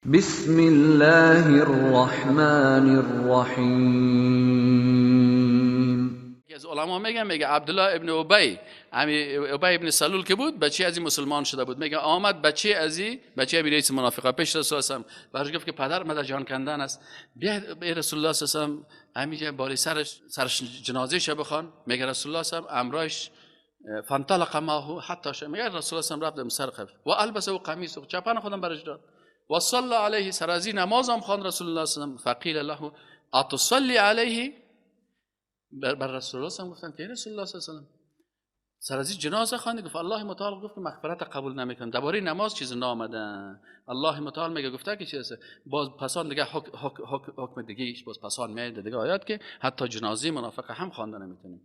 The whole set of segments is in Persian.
بسم الله الرحمن الرحیم. از علما میگن، میگه عبدالله ابن ابی، ابی ابن سلول که بود بچه از این مسلمان شده بود، میگه آمد بچه از این بچه ابی رئیس منافقا پیش رسول الله برش گفت که پدر من در جان کندن است، بیا به رسول الله صلی الله علیه و سلم بالای سرش جنازه ش بخوان. میگه رسول الله صلی الله علیه و امرایش فانطلق معه حتی ش، میگه رسول الله صلی الله علیه و رفت سر قبر و البسه قمیص و چپن خودم برش داد و صلی علیه، سر از این نماز هم خواند رسول الله صلی الله علیه و سلم. فقیل له اتصلی علیه، بر رسول الله صلی الله علیه و گفتن که رسول الله صلی الله علیه و سلم سر از این جنازه خواند؟ گفت الله متعال گفت که مغفرت قبول نمیکنه، درباره نماز چیز نامده. الله متعال میگه گفته که چیز باز پسان دیگه حکم دیگه ایش باز پسان میاد دیگه آیات که حتی جنازه منافق هم خوانده نمیتونه.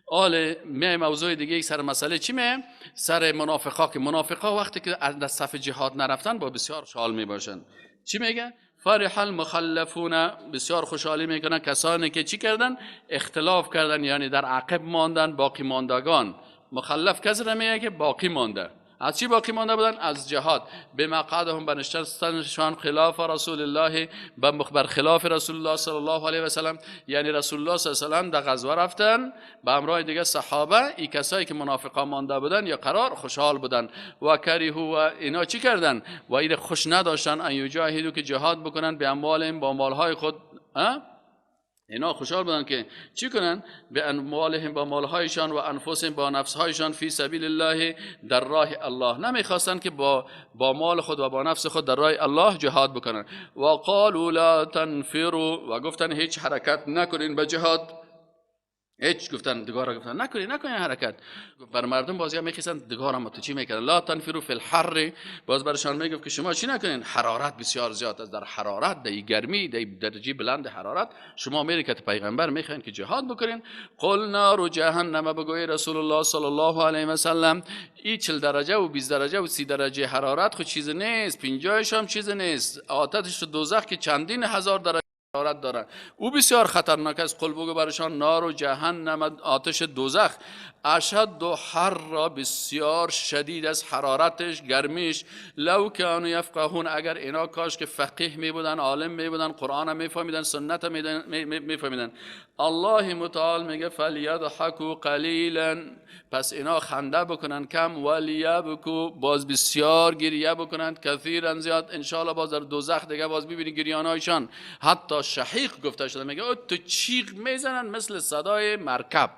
آل می موضوع دیگه سر مسئله چی می سر منافقا که منافقا وقتی که از صف جهاد نرفتن با بسیار شال میباشن. چی میگه؟ فرح المخلفون، بسیار خوشحالی میکنن کسانی که چی کردن؟ اختلاف کردن، یعنی در عقب ماندن، باقی ماندگان. مخلف کسی را میگه که باقی مانده. از چی باقی مانده بودن؟ از جهاد. به مقعدهم، به نشستنشان خلاف رسول الله، بر خلاف رسول الله صلی الله علیه و سلم، یعنی رسول الله صلی الله علیه و سلم در غزوه رفتن به همراه دیگه صحابه، ای کسایی که منافقا مانده بودن یا قرار خوشحال بودن و کریهو و اینا چی کردن؟ و این خوش نداشتن ان یجاهدوا، که جهاد بکنن به اموالهم، با مالهای خود. اینا خوشحال بودن که چی کنن؟ به اموالهم، با مالهایشان، و انفسهم، با نفسهایشان، فی سبیل الله، در راه الله. نمیخواستن که با مال خود و با نفس خود در راه الله جهاد بکنن. و قالوا لا تنفروا، و گفتن هیچ حرکت نکنین به جهاد. هیچ گفتن دگارا گفتن نکنین حرکت. بر مردم بازی میخواستن دگارا ما تو چی میکردن؟ لا تنفروا فی الحر، باز برشان میگفت که شما چی نکنین؟ حرارت بسیار زیاد است، در حرارت، در گرمی، در درجه بلند حرارت شما میرید که پیغمبر میخواین که جهاد بکنین. قل نار جهنم، بگوی رسول الله صلی الله علیه و سلم ای 40 درجه و 20 درجه و 30 درجه حرارت خود چیز نیست، 50 هم چیز نیست، آتش دوزخ که چندین هزار درجه حرارت داره، او بسیار خطرناک است. قل بگو برشان نار و جهنم، آتش دوزخ، اشد و حر را، بسیار شدید از حرارتش، گرمیش. لو کانوا یفقهون، اگر اینا کاش که فقیه می بودن، عالم می بودن، قرآن می فهمیدن، سنت می فهمیدن. الله متعال میگه فلیضحکوا قلیلا، پس اینا خنده بکنن کم، ولیبکوا، باز بسیار گریه بکنند، کثیرا زیاد. انشاءالله باز در دوزخ دیگه باز ببینی گریانایشان حتی شحیق گفته شده، میگه تو چیغ میزنن مثل صدای مرکب.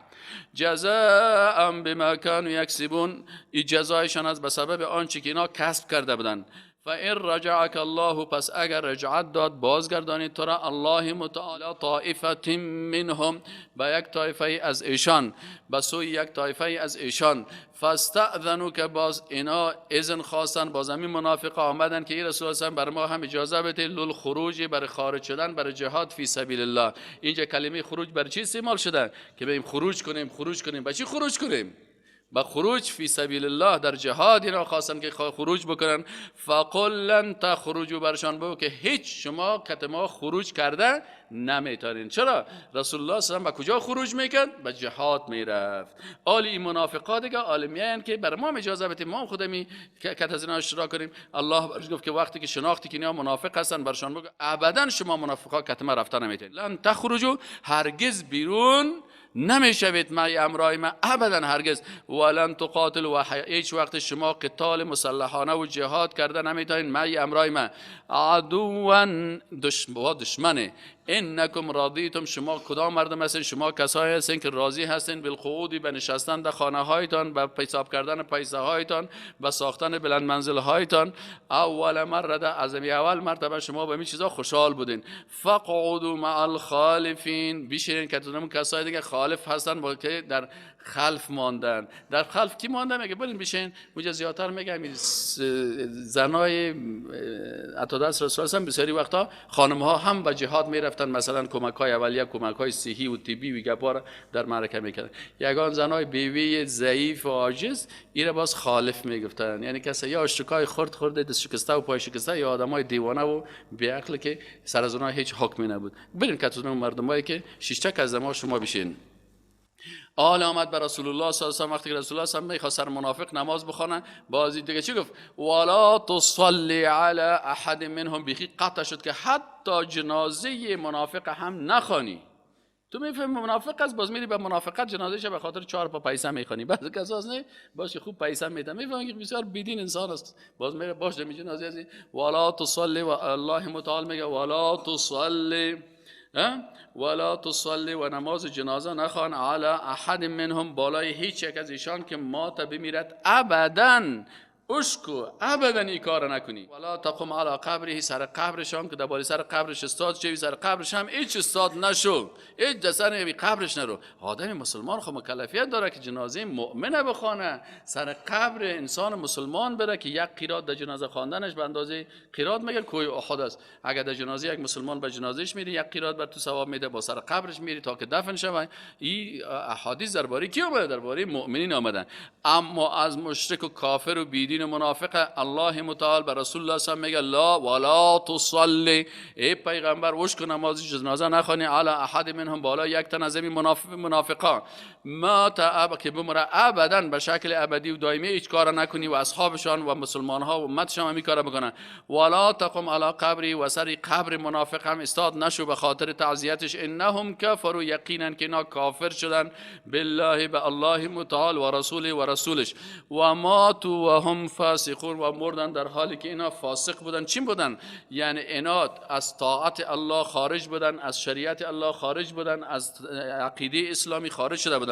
جزاء بما كانوا یکسبون، این جزایشان از به سبب آنچه که اینا کسب کرده بودن. فإن رجعك الله، پس اگر رجعت داد، بازگردانید تو را الله متعالی طائفة منهم، به یک طایفه از ایشان، به سوی یک طایفه از ایشان. فاستأذنوا، که باز اینا اذن خواستن، باز همین منافق آمدن که ای رسول الله بر ما هم اجازه بده للخروج، بر خارج شدن، بر جهاد فی سبیل الله. اینجا کلمه خروج بر چی استعمال شده؟ که بریم خروج کنیم، خروج کنیم، به چی خروج کنیم؟ با خروج فی سبیل الله، در جهاد اینا خواستن که خروج بکنن. فقل لن تخرجوا، برشان بگو که هیچ شما کتما خروج کرده نمیتونین. چرا؟ رسول الله صلی الله علیه و به کجا خروج میکرد؟ به جهاد میرفت. آل این منافقا دیگه آل میان که بر ما اجازه بدیم ما خودمی کت از اینا اشتراک کنیم. الله برش گفت که وقتی که شناختی که اینا منافق هستن، برشان بگو ابدا شما منافقا کتما رفتن نمیتونین. لن تخرجوا، هرگز بیرون نمیشوید مع امرای ما، ابدا هرگز. ولن تقاتل، و هیچ وقت شما قتال مسلحانه و جهاد کرده نمیتونین مع امرای ما. عدوا، دشمنه. انکم راضیتم، شما کدام مردم هستین؟ شما کسایی هستین که راضی هستین بالقعود، به نشستن در خانه هایتان، به حساب کردن پیسه هایتان، به ساختن بلند منزل هایتان. اول مره، از اول مرتبه شما به این چیزا خوشحال بودین. فقعدوا مع الخالفین، بشینین که کسایی دیگه خالف هستن، با که در خلف ماندن. در خلف کی مانده؟ میگه برین بشین. اونجا زیادتر میگه زنای عتادست رسول الله بسیاری وقتا خانم ها هم به جهاد میرفتن، مثلا کمک های اولیه، کمک های صحی و طبی و گپا در معرکه میکردن. یگان زنای بیوی ضعیف و عاجز ایره باز خالف میگفتن، یعنی کسی یا اشتکای خرد خورده، دست شکسته و پای شکسته، یا آدمای دیوانه و بی‌عقل که سر از اونها هیچ حکمی نبود. برین کتون مردمایی که شیشتک از ما شما بشین. آل آمد بر رسول الله صلی الله علیه و وقتی که رسول الله صلی الله علیه و میخواست سر منافق نماز بخونه، بازی دیگه چی گفت؟ ولا تصلی علی احد منهم، بیخی قطع شد که حتی جنازه منافق هم نخوانی. تو میفهمی منافق است، باز میری به منافقت جنازهش به خاطر 4 پا پیسه میخوانی. بعضی کسا نه باش خوب پیسه میده، میفهمی که بسیار بیدین انسان است، باز میره باش می جنازه از ولا تصلی. و الله متعال میگه ولا تصلی، ولا تصلی و نماز جنازه نخوان علی احد منهم، بالای هیچ یک از ایشان که مات بمیرد ابدا، اشکو ابدا این کار نکنی. ولا تقم علی قبره، سر قبرش هم که در سر قبرش استاد شوی، سر قبرش هم هیچ استاد نشو، هیچ سر قبرش نرو. آدم مسلمان خو مکلفیت داره که جنازه مؤمنه بخوانه، سر قبر انسان مسلمان بره که یک قیرات در جنازه خواندنش به اندازه قیرات میگه کوه احد است. اگر در جنازه یک مسلمان به جنازهش میری یک قیرات بر تو ثواب میده، با سر قبرش میری تا که دفن شوی. این احادیث درباره کی اومده؟ درباره مؤمنین آمدن. اما از مشرک و کافر و بیدین منافق الله متعال بر رسول الله صلی الله علیه و میگه لا ولا تصلی، ای پیغمبر وش کن نماز جنازه نخوانی علی احد منهم، بالا یک تن از این منافقان ما تا که بمره ابدا به شکل ابدی و دائمی هیچ کار نکنی و اصحابشان و مسلمان ها و امتشان هم این کار بکنن. ولا تقم علی قبری، و سر قبر منافق هم استاد نشو به خاطر تعزیتش. انهم کفروا، یقینا که اینا کافر شدن بالله، به الله متعال و رسوله و رسولش، و ماتوا و هم فاسقون، و مردن در حالی که اینا فاسق بودن. چی بودن؟ یعنی اینا از طاعت الله خارج بودن، از شریعت الله خارج بودن، از عقیده اسلامی خارج شده بودن.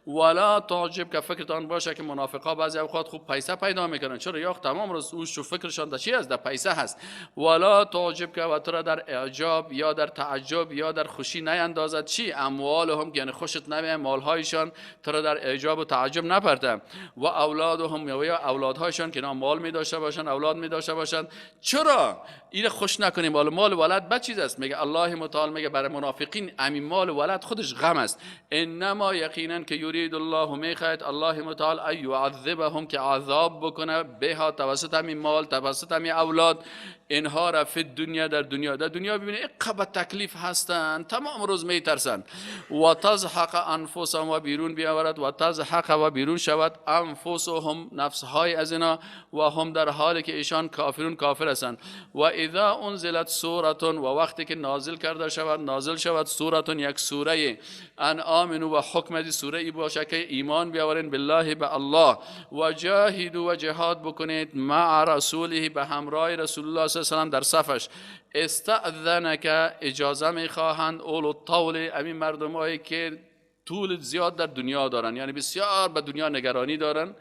ولا تعجب که فکرتان باشه که منافقا بعضی اوقات خوب پیسه پیدا میکنن، چرا؟ یا تمام روز اوش و فکرشان در چی است؟ در پیسه هست. ولا تعجب که و تو را در اعجاب یا در تعجب یا در خوشی نیندازد چی؟ اموالهم، یعنی خوشت نمیه مالهایشان، تو را در اعجاب و تعجب نپرده. و اولادهم، یا اولادهایشان که مال می داشته باشن، اولاد می داشته باشن. چرا این خوش نکنیم؟ مال ولد بد چیز است. میگه الله متعال میگه برای منافقین امین مال ولد خودش غم است. انما یقینا که یرید الله، میخواهد الله متعال ای یعذبهم، که عذاب بکنه بها، توسط همین مال، توسط همین اولاد، اینها را فی دنیا، در دنیا. در دنیا ببینید اقبا تکلیف هستند، تمام روز میترسند. و تزحق انفسهم، و بیرون بیاورد، و تزحق و بیرون شود انفسهم، نفسهای از اینا، و هم در حالی که ایشان کافرون، کافر هستند. و اذا انزلت سوره، و وقتی که نازل کرده شود، نازل شود سوره، یک سوره، ان آمنوا، و حکم از سوره ای باشه که ایمان بیاورین بالله، به الله، و جاهدوا، و جهاد بکنید مع رسوله، به همراه رسول الله صلی الله علیه و سلم در صفش. استأذنک، اجازه میخواهند اولو الطول، امین مردمایی که طول زیاد در دنیا دارن، یعنی بسیار به دنیا نگرانی دارن،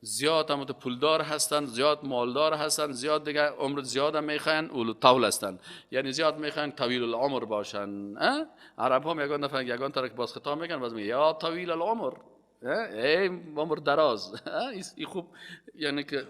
زیاد هم پولدار هستن، زیاد مالدار هستن، زیاد دیگه عمر زیاد هم میخواین، اولو الطول هستن، یعنی زیاد میخواین طویل العمر باشن. عرب ها میگن نفر یگان ترک باز خطا میگن، باز میگن یا طویل العمر، ای عمر دراز. این خوب یعنی که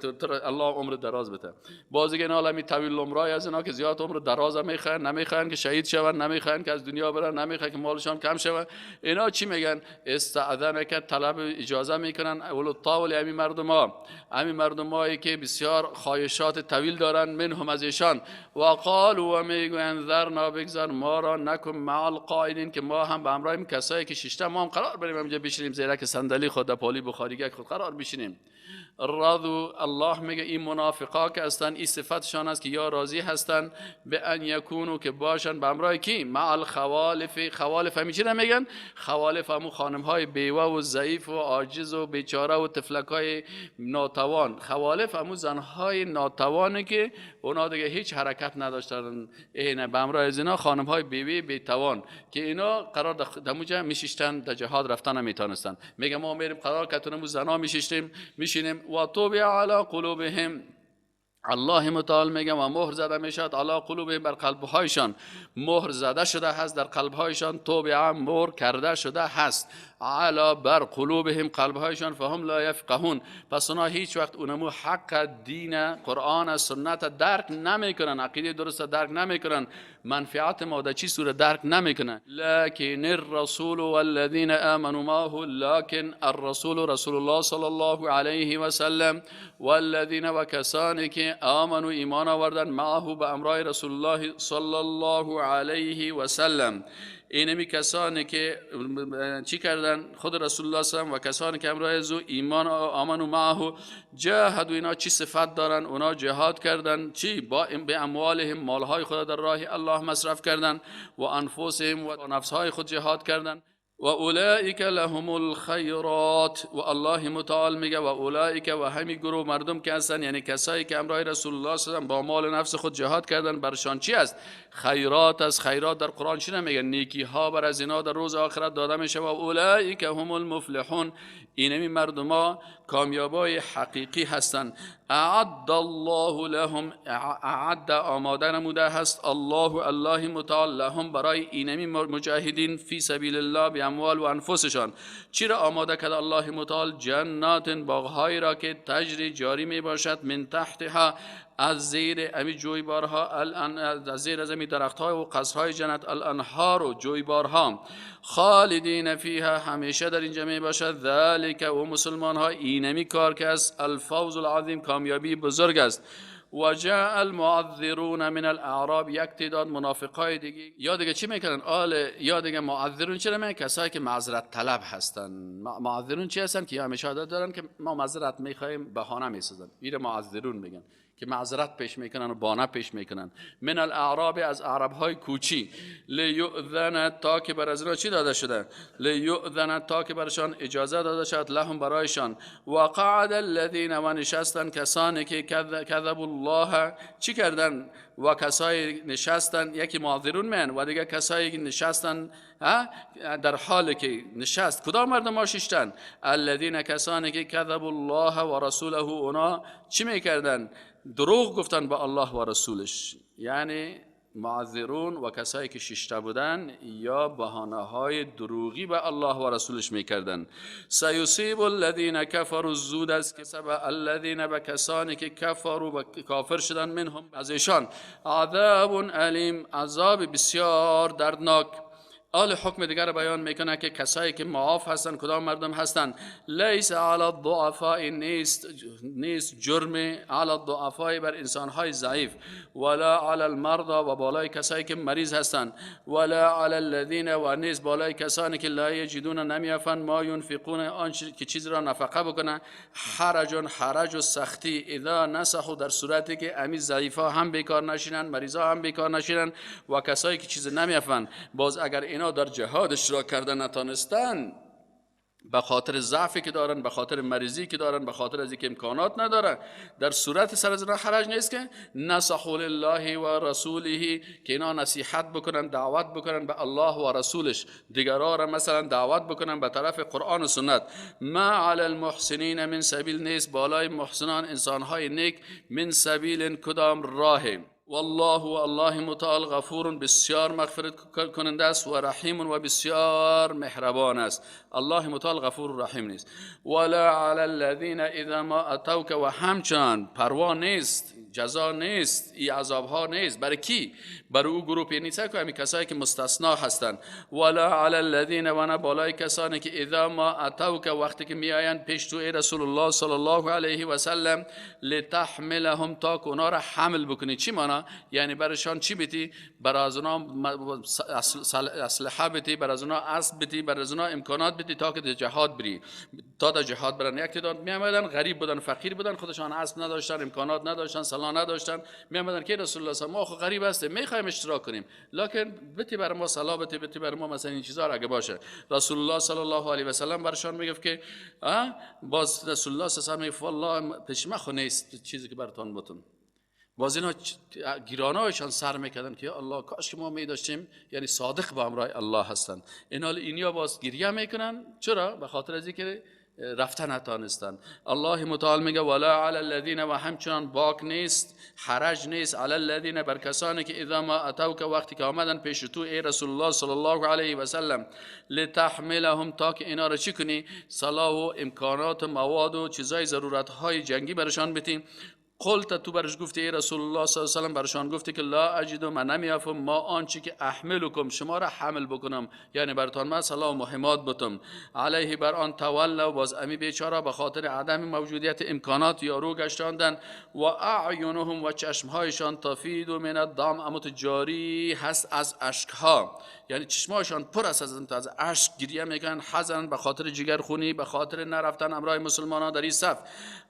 الله عمر دراز بده. باز دیگه اینا عالمی طویل العمرای از اینا که زیاد عمر دراز میخوان، نمیخوان که شهید شون، نمیخوان که از دنیا برن، نمیخوان که مالشان کم شون. اینا چی میگن؟ استعذنه که طلب اجازه میکنن اولو الطول، همین مردما، همین مردمایی که بسیار خواهشات طویل دارن، منهم از ایشان. و قالوا، و میگوین ذرنا، بگذار ما را، نکن مع القائلین، که ما هم به همراه کسایی که ششته ما هم قرار بریم اینجا بشینیم، زیرا که صندلی خود در پالی بخاری خود قرار بشینیم. رضو، الله میگه این منافقا که هستن، این صفتشان است که یا راضی هستن به ان یکونو، که باشن به همراه کی؟ مع الخوالف. خوالف همین چی میگن؟ خوالف همون خانم های بیوه و ضعیف و عاجز و بیچاره و طفلک های ناتوان. خوالف همون زن های ناتوانه که اونا دیگه هیچ حرکت نداشتن. اینه به همراه از اینا خانم های بیوه بیتوان که اینا قرار دموجه میشیشتن، در جهاد رفتن نمیتونستن. میگه ما میریم قرار کتونمو زنا میشیشتیم، میشینیم. و طبع علی قلوبهم، الله متعال میگه و مهر زده میشد علی قلوبهم، بر قلبهایشان مهر زده شده هست، در قلبهایشان طبع مهر کرده شده هست، علی بر قلوبهم، قلبهایشان، فهم لا یفقهون، پس اونا هیچ وقت اونمو حق دین قرآن سنت درک نمیکنن، عقیده درست درک نمیکنن، منفعت ما در چی صورت درک نمیکنن. لكن الرسول والذین آمنوا معه، لكن الرسول رسول الله صلی الله علیه و سلم، والذین و کسانی که که آمنو ایمان آوردن معه به امرای رسول الله صلی الله علیه و سلم. اینمی کسانی که چی کردن؟ خود رسول الله صلی الله علیه و کسانی که همراه از او ایمان آمنو معه جاهدوا، اینا چی صفت دارن؟ اونا جهاد کردن چی؟ با به اموالهم، مالهای خود در راه الله مصرف کردن، و انفسهم و نفسهای خود جهاد کردن. و اولئک لهم الخیرات. و الله متعال میگه و اولئک و همی گروه مردم که هستن، یعنی کسایی که همراه رسول الله صلی الله علیه و با مال نفس خود جهاد کردن، برشان چی است؟ خیرات است. خیرات در قرآن چی نمیگه؟ نیکی ها بر از اینا در روز آخرت داده میشه. و اولئک هم المفلحون، اینمی مردما کامیابای حقیقی هستند. اعد الله لهم، اعد آماده نموده هست الله الله متعال لهم برای اینمی مجاهدین فی سبیل الله به اموال و انفسشان. چی را آماده کرد الله متعال؟ جنات، باغهایی را که تجری جاری می باشد، من تحتها از زیر امی جویبارها، از زیر از امی درختها و قصرهای جنت، الانهار و جویبارها، خالدین فیها همیشه در اینجا می باشد. ذالک و مسلمان ها اینمی کار که است الفوز العظیم، کامیابی بزرگ است. و جاء المعذرون من الاعراب، یک تعداد منافقای دیگه یا دیگه چی میکنن؟ آل یا دیگه معذرون چرا میگن؟ کسایی که معذرت طلب هستن. معذرون چی هستن؟ که همیشه عادت دارن که ما معذرت میخوایم، بهانه میسازن. اینا معذرون میگن که معذرت پیش میکنن و بانه پیش میکنن. من الاعراب، از اعراب های کوچی، لیؤذن تا که بر از اینا چی داده شده؟ لیؤذن تا که برشان اجازه داده شد، لهم برایشان. وقعد الذین و نشستن کسانی که کذبوا الله، چی کردن؟ و کسایی نشستن، یکی معذرون من و دیگه کسایی نشستن در حال که نشست کدام مردم ها ششتن؟ الذین کسانی که کذبوا الله و رسوله، اونا چی میکردن؟ دروغ گفتن به الله و رسولش. یعنی معذرون و کسایی که ششته بودن یا بهانه های دروغی به الله و رسولش میکردن. سیصیب الذین کفروا، زود است که سبب الذین به کسانی که کفروا و کافر شدن، منهم از ایشان، عذاب الیم، عذاب بسیار دردناک. آل حکم دیگر بیان میکنه که کسایی که معاف هستن کدام مردم هستن؟ لیس علی الضعفاء، نیست جرم علی الضعفاء بر انسانهای ضعیف، ولا علی المرضى و بالای کسایی که مریض هستن، ولا علی الذین و نیست بالای کسانی که لا یجدون نمیافن ما ینفقون آن که چیز را نفقه بکنن، حرج حرج و سختی، اذا نصحوا در صورتی که امی ضعیفا هم بیکار نشینن، مریضا هم بیکار نشینن و کسایی که چیز نمیافن، باز اگر اینا در جهاد اشتراک کردن نتانستن به خاطر ضعفی که دارن، به خاطر مریضی که دارن، به خاطر از اینکه امکانات ندارن، در صورت سر از حرج نیست که نصحوا لله و رسوله، که اینا نصیحت بکنن، دعوت بکنن به الله و رسولش، دیگران را مثلا دعوت بکنن به طرف قرآن و سنت. ما علی المحسنین من سبیل، نیست بالای محسنان انسانهای نیک، من سبیل کدام راه. والله و الله متعال غفور بسیار مغفرت کننده است، و رحیم و بسیار مهربان است. الله متعال غفور و رحیم نیست. ولا علی الذین اذا ما اتوک، و همچنان پروا نیست، جزا نیست، ای عذاب ها نیست برای کی؟ برای او گروه نیست که همین کسایی که مستثنا هستند. ولا علی الذین و نه بالای کسانی که اذا ما اتوک وقتی که میآیند پیش تو ای رسول الله صلی الله علیه و سلم، لتحملهم تا که اونا را حمل بکنی. چی معنا؟ یعنی برشان چی بیتی؟ بر از اونا اسلحه بیتی، بر از اونا اسب بیتی، بر از اونا امکانات بیتی تا که در جهاد بری، تا در جهاد برن. یک تعداد میآمدن غریب بودن، فقیر بودن، خودشان اسب نداشتن، امکانات نداشتن، سلاح نداشتن، میآمدن که رسول الله ما خو غریب هستیم، میخوایم اشتراک کنیم، لکن بتی بر ما سلاح بتی، بتی بر ما مثلا این چیزا را اگه باشه. رسول الله صلی الله علیه و سلم برشان میگفت که باز رسول الله صلی الله علیه و سلم والله پیش ما خو نیست چیزی که براتون بتون. باز اینا گیرانایشان سر میکردن که الله کاش که ما می داشتیم، یعنی صادق با امرای الله هستن. اینا اینیا باز گریه میکنن. چرا؟ به خاطر از اینکه رفتن نتانستن. الله متعال میگه ولا علی الذین و همچنان باک نیست، حرج نیست، علی الذین بر کسانی که اذا ما اتوک وقتی که آمدن پیش تو ای رسول الله صلی الله علیه و سلم، لتحملهم تا که اینا را چی کنی؟ سلاح و امکانات و مواد و چیزای ضرورت های جنگی برشان بتین. قلت تو برش گفتی ای رسول الله صلی الله علیه و سلم، برشان گفتی که لا اجد من نمیافم ما آنچه که احملکم شما را حمل بکنم، یعنی برتان من سلام و حماد بتم. علیه بر آن تولوا، باز امی بیچاره به خاطر عدم موجودیت امکانات یارو گشتاندن. و اعینهم و چشمهایشان تفید من الدم، اموت جاری هست از اشکها، یعنی چشمهایشان پر است از اشک، گریه میکنن حزن به خاطر جگرخونی، به خاطر نرفتن همراه مسلمانان در این صف.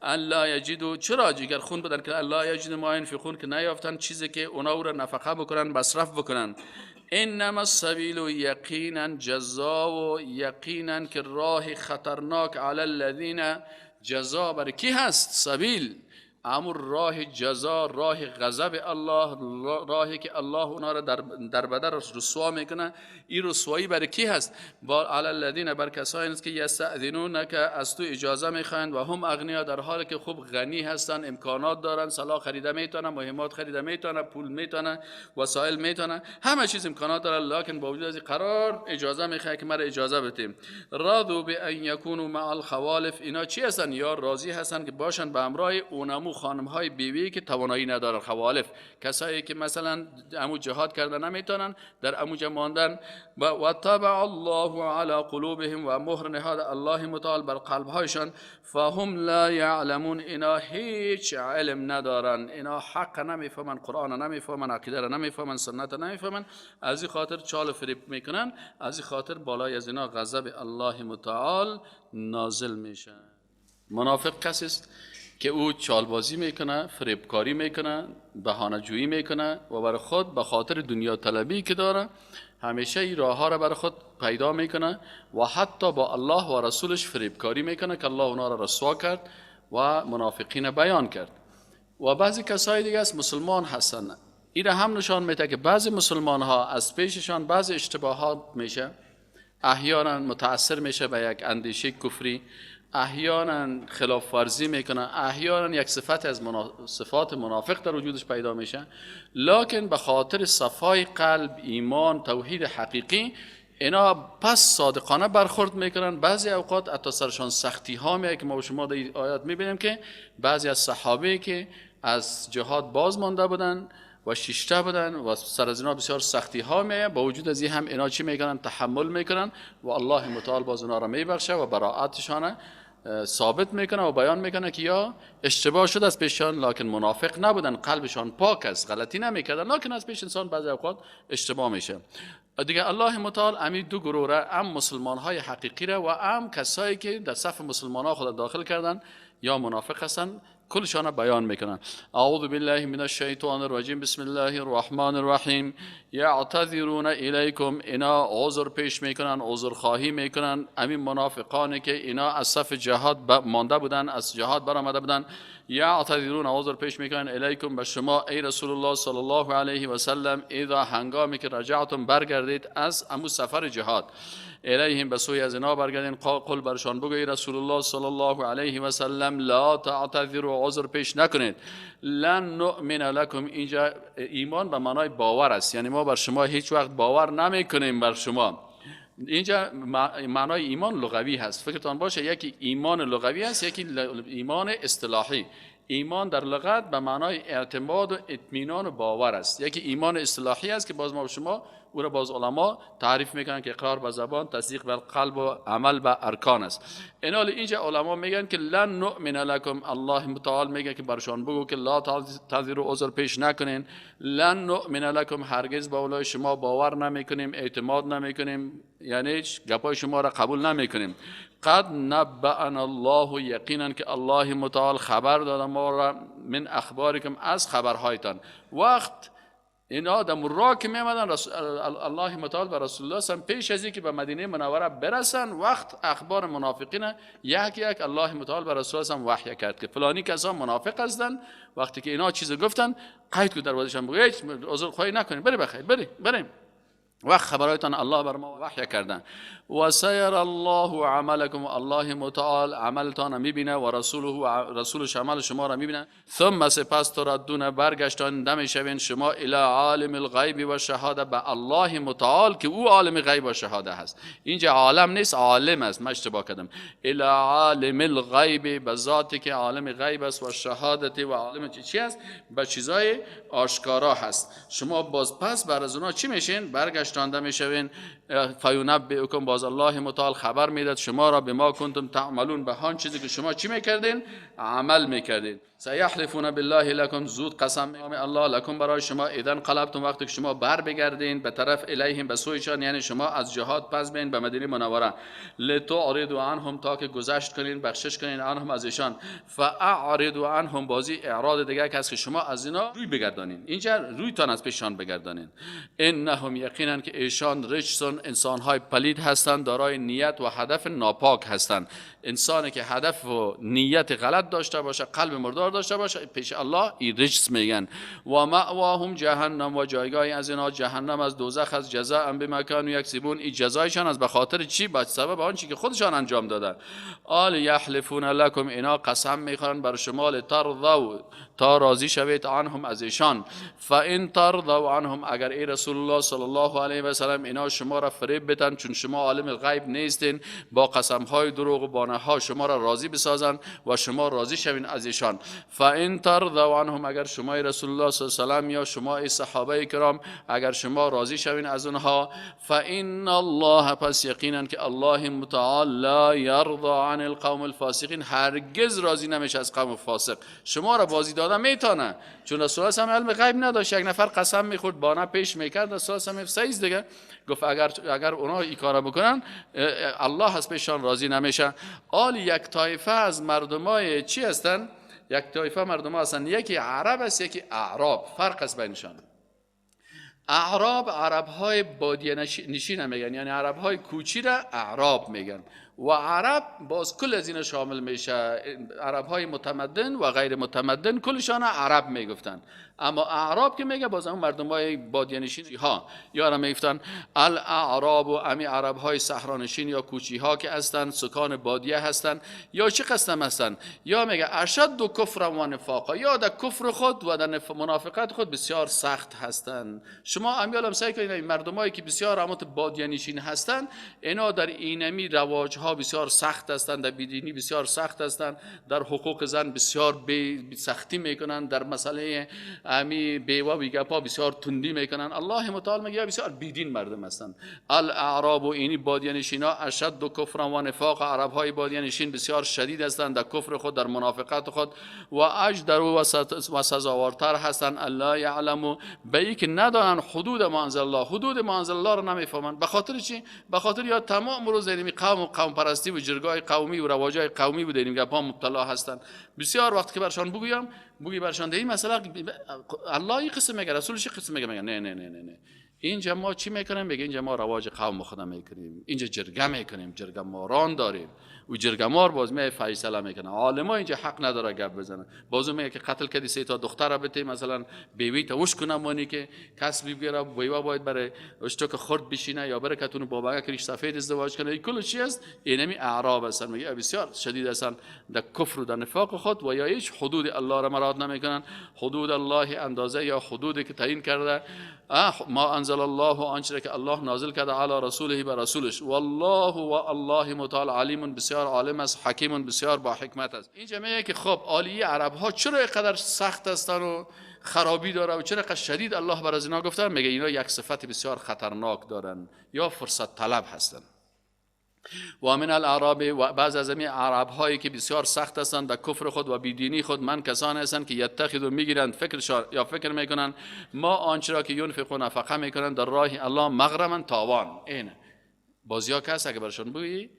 الا یجدو، چرا جگر خون بدن که الا یجدو ما ينفقون، که نیافتن چیزی که اونا او را نفقه بکنن، مصرف بکنن. انما السبیل یقینا جزا و یقینا که راه خطرناک علی الذین، جزا بر کی هست؟ سبیل، امر راه جزا، راه غضب الله، راهی که الله اونا را در بدر رسوا میکنه. این رسوایی برای کی هست؟ با علی الذین، بر کسایی است که یستأذنون، که از تو اجازه میخواهند، و هم اغنیا، در حالی که خوب غنی هستن، امکانات دارن، سلاح خریده میتونن، مهمات خریده میتونن، پول میتونن، وسایل میتونن، همه چیز امکانات دارن، لکن با وجود از این قرار اجازه میخواد که مرا اجازه بدیم. رضوا بان یکونوا مع الخوالف، اینا چی هستن؟ یا راضی هستن که باشن به همراه اونمو خانم های بیوی که توانایی ندارن، خوالف، کسایی که مثلا امو جهاد کردن نمیتونن، در امو ماندن. و طبع الله علی قلوبهم، و مهر نهاد الله متعال بر قلب هایشان. فهم لا یعلمون، اینا هیچ علم ندارن، اینا حق نمیفهمن، قرآن نمیفهمن، عقیده را نمیفهمن، سنت نمیفهمن، از این خاطر چال فریب میکنن، از این خاطر بالای از اینا غضب الله متعال نازل میشه. منافق کسی است که او چالبازی میکنه، فریبکاری میکنه، بهانه جویی میکنه و برای خود به خاطر دنیا طلبی که داره همیشه این راه ها را برای خود پیدا میکنه و حتی با الله و رسولش فریبکاری میکنه که الله اونا را رسوا کرد و منافقین بیان کرد. و بعضی کسای دیگه است مسلمان هستن، این را هم نشان میده که بعضی مسلمان ها از پیششان بعضی اشتباهات میشه، احیانا متاثر میشه به یک اندیشه کفری، احیانا خلاف ورزی میکنه، احیانا یک صفت از صفات منافق در وجودش پیدا میشه، لکن به خاطر صفای قلب، ایمان، توحید حقیقی اینا پس صادقانه برخورد میکنن. بعضی اوقات حتی سرشان سختی ها میاد که ما شما در آیات میبینیم که بعضی از صحابه که از جهاد باز مانده بودن و شیشته بودن و سر از اینا بسیار سختی ها میاد، با وجود از این هم اینا چی میکنن؟ تحمل میکنن و الله متعال باز اونا را میبخشه و براعتشان ثابت میکنه و بیان میکنه که یا اشتباه شد از پیشان، لکن منافق نبودن، قلبشان پاک است، غلطی نمیکردن، لکن از پیش انسان بعضی اوقات اشتباه میشه. دیگه الله متعال امی دو گروه را، ام مسلمان های حقیقی را و ام کسایی که در صف مسلمان ها خود داخل کردن یا منافق هستن، کلشان بیان میکنن. اعوذ بالله من الشیطان الرجیم، بسم الله الرحمن الرحیم. یعتذرون الیکم، اینا عذر پیش میکنن، عذر خواهی میکنن. امین منافقانی که اینا از صف جهاد مانده بودن، از جهاد برآمده بودن، یعتذرون عذر پیش میکنن الیکم به شما ای رسول الله صلی الله علیه و سلم، اذا هنگامی که رجعتم برگردید از امو سفر جهاد، الیهم به سوی از اینا برگردین، قل برشان بگو ای رسول الله صلی الله علیه و سلم، لا تعتذروا عذر پیش نکنید، لن نؤمن لکم، اینجا ایمان به معنای باور است، یعنی ما بر شما هیچ وقت باور نمیکنیم بر شما. اینجا معنای ایمان لغوی هست، فکرتان باشه یکی ایمان لغوی هست، یکی ایمان اصطلاحی. ایمان در لغت به معنای اعتماد و اطمینان و باور است. یکی ایمان اصطلاحی است که باز ما و شما او را باز علما تعریف میکنن که اقرار به زبان، تصدیق بر قلب و عمل به ارکان است. اینال اینجا علما میگن که لن نؤمن لکم، الله متعال میگه که برشان بگو که لا تعذروا عذر پیش نکنین، لن نؤمن لکم، هرگز با اولای شما باور نمیکنیم، اعتماد نمیکنیم، یعنی گپای شما را قبول نمیکنیم. قد نبأنا الله، یقینا که الله متعال خبر داد ما را، من اخبارکم، از خبرهایتان. وقت اینا در راه که میامدن الله متعال و رسول الله سم پیش از اینکه به مدینه منوره برسن، وقت اخبار منافقین یک یک الله متعال و رسول الله سم وحی کرد که فلانی کسا منافق هستن. وقتی که اینا چیز گفتن قید کو دروازه‌شان بگو هیچ عذر خواهی نکنیم، بری بخیر، بری بریم. و خبرایتان الله بر ما وحی کردن. و سیر الله عملکم، الله متعال عملتان میبینه و رسوله و رسولش عمل شما را میبینه. ثم سپس تردون، برگشتان نمیشوین شما الی عالم الغیب و شهاده، به الله متعال که او عالم غیب و شهاده هست. اینجا عالم نیست، عالم است، من اشتباه کردم. الی عالم الغیب، به ذاتی که عالم غیب است و شهادت و عالم چی است؟ به چیزای آشکارا هست. شما باز پس بر از اونها چی میشین؟ برگشتانده میشوین. فینبئکم، باز الله متعال خبر میداد شما را به ما کنتم تعملون، به هان چیزی که شما چی میکردین؟ عمل میکردین. سیحلفون بالله لکم، زود قسم الله لکم برای شما، اذا قلبتم، وقتی که شما بر بگردین به طرف الیهم، به سویشان، یعنی شما از جهاد پس بین به مدینه منوره، لتعرضوا عنهم، تا که گذشت کنین، بخشش کنین، عنهم از ایشان. فاعرضوا عنهم، بازی اعراض دیگه کس که شما از اینا روی بگردانین، اینجا رویتان از پیشان بگردانین. انهم، یقینا که ایشان رجسون، انسانهای پلید هستند، دارای نیت و هدف ناپاک هستند. انسانی که هدف و نیت غلط داشته باشه، قلب مردار داشته باشه، پیش الله این رجس میگن. و مأواهم جهنم، و جایگاه از اینا جهنم از دوزخ از، جزاء بما كانوا یکسبون، این جزایشان از به خاطر چی؟ به سبب آنچه که خودشان انجام دادن. آل یحلفون لکم، اینا قسم میخورن بر شما، لترضوا، تا راضی شوید، عنهم از ایشان. فان ترضوا عنهم، اگر ای رسول الله صلی الله علیه و سلم اینا شما را فریب بدن، چون شما عالم الغیب نیستین، با قسم های دروغ و بانه ها شما را راضی بسازن و شما راضی شوین از ایشان. فان ترضوا عنهم، اگر شما رسول الله صلی الله علیه و سلم یا شما ای صحابه کرام اگر شما راضی شوین از اونها، فان الله، پس یقینا که الله متعال لا یرضى عن القوم الفاسقین، هرگز راضی نمیشه از قوم فاسق. شما را بازی داده میتونه، چون رسول الله علم غیب نداشت، یک نفر قسم میخورد بانه پیش میکرد، رسول الله سیز دیگه گفت اگر اونا این کارا بکنن الله از پیشان راضی نمیشه. آل یک طایفه از مردمای چی هستن؟ یک طایفه مردم هستن، یکی عرب است یکی اعراب، فرق است بینشان. اعراب عرب های بادیه نشین میگن، یعنی عرب های کوچی را اعراب میگن، و عرب باز کل از اینا شامل میشه، عرب های متمدن و غیر متمدن کلشان عرب میگفتن. اما اعراب که میگه باز اون مردم های بادیه نشین ها یا را میگفتن الاعراب، و امی عرب های صحرا نشین یا کوچی ها که هستن، سکان بادیه هستن یا چه قسم هستن، یا میگه اشد کفر و نفاقا، یا در کفر خود و در منافقت خود بسیار سخت هستن. شما امیالم سعی کنید این مردمایی که بسیار امات بادیه نشین هستن، اینا در اینمی رواج ها بسیار سخت هستند، در بیدینی بسیار سخت هستند، در حقوق زن بسیار سختی میکنن، در مسئله امی بیوه بیگپا بسیار تندی میکنن. الله متعال میگه بسیار بیدین مردم هستند. الاعراب و اینی بادیه نشینا اشد کفر و نفاق، عرب های بادیه نشین بسیار شدید هستند در کفر خود، در منافقت خود، و اجدر و سزاوارتر هستند. الله یعلم، به ای که ندانن حدود ما انزل الله، حدود ما انزل الله رو نمیفهمن. به خاطر چی؟ به خاطر یا تمام روز یعنی قوم و قوم پرستی و جرگای قومی و رواجای قومی بوده، این گپا مبتلا هستند. بسیار وقت که برشان بگویم، بگی برشان ده این مسئله الله این قسم میگه، رسولش قسم میگه، میگه نه نه نه نه نه. اینجا ما چی میکنیم؟ میگه اینجا ما رواج قوم خودم میکنیم، اینجا جرگه میکنیم، جرگه ماران داریم، و جرگه مار باز می فیصله میکنه. عالما اینجا حق نداره گپ بزنه. بازو میگه که قتل کردی سه تا دختر بته، مثلا بیوی تا وش کنم مانی که کس بیگیره، بیوه باید برای اشتاک خرد بشینه یا بره کتون بابا کریش سفید ازدواج کنه. این کل چی است؟ اینمی اعراب هستن. میگه بسیار شدید هستن در کفر و در نفاق خود، و یا هیچ حدود الله را مراد نمیکنن. حدود الله اندازه یا حدودی که تعیین کرده، ما انزل الله، آنچه که الله نازل کرده، علی رسوله، بر رسولش. والله و الله متعال علیم، بسیار عالم است، حکیم، بسیار با حکمت است. اینجا میگه که خب عالی عرب ها چرا اینقدر سخت هستن و خرابی داره و چرا اینقدر شدید الله بر از اینا گفتن؟ میگه اینا یک صفت بسیار خطرناک دارن، یا فرصت طلب هستن. و من الاعراب، و بعض از این عرب هایی که بسیار سخت هستند در کفر خود و بیدینی خود، من کسانی هستند که یتخذ میگیرند فکر یا فکر میکنن ما آنچه را که ینفقون نفقه میکنن در راه الله مغرما، تاوان. اینه بازیا کس اگه برشون بگی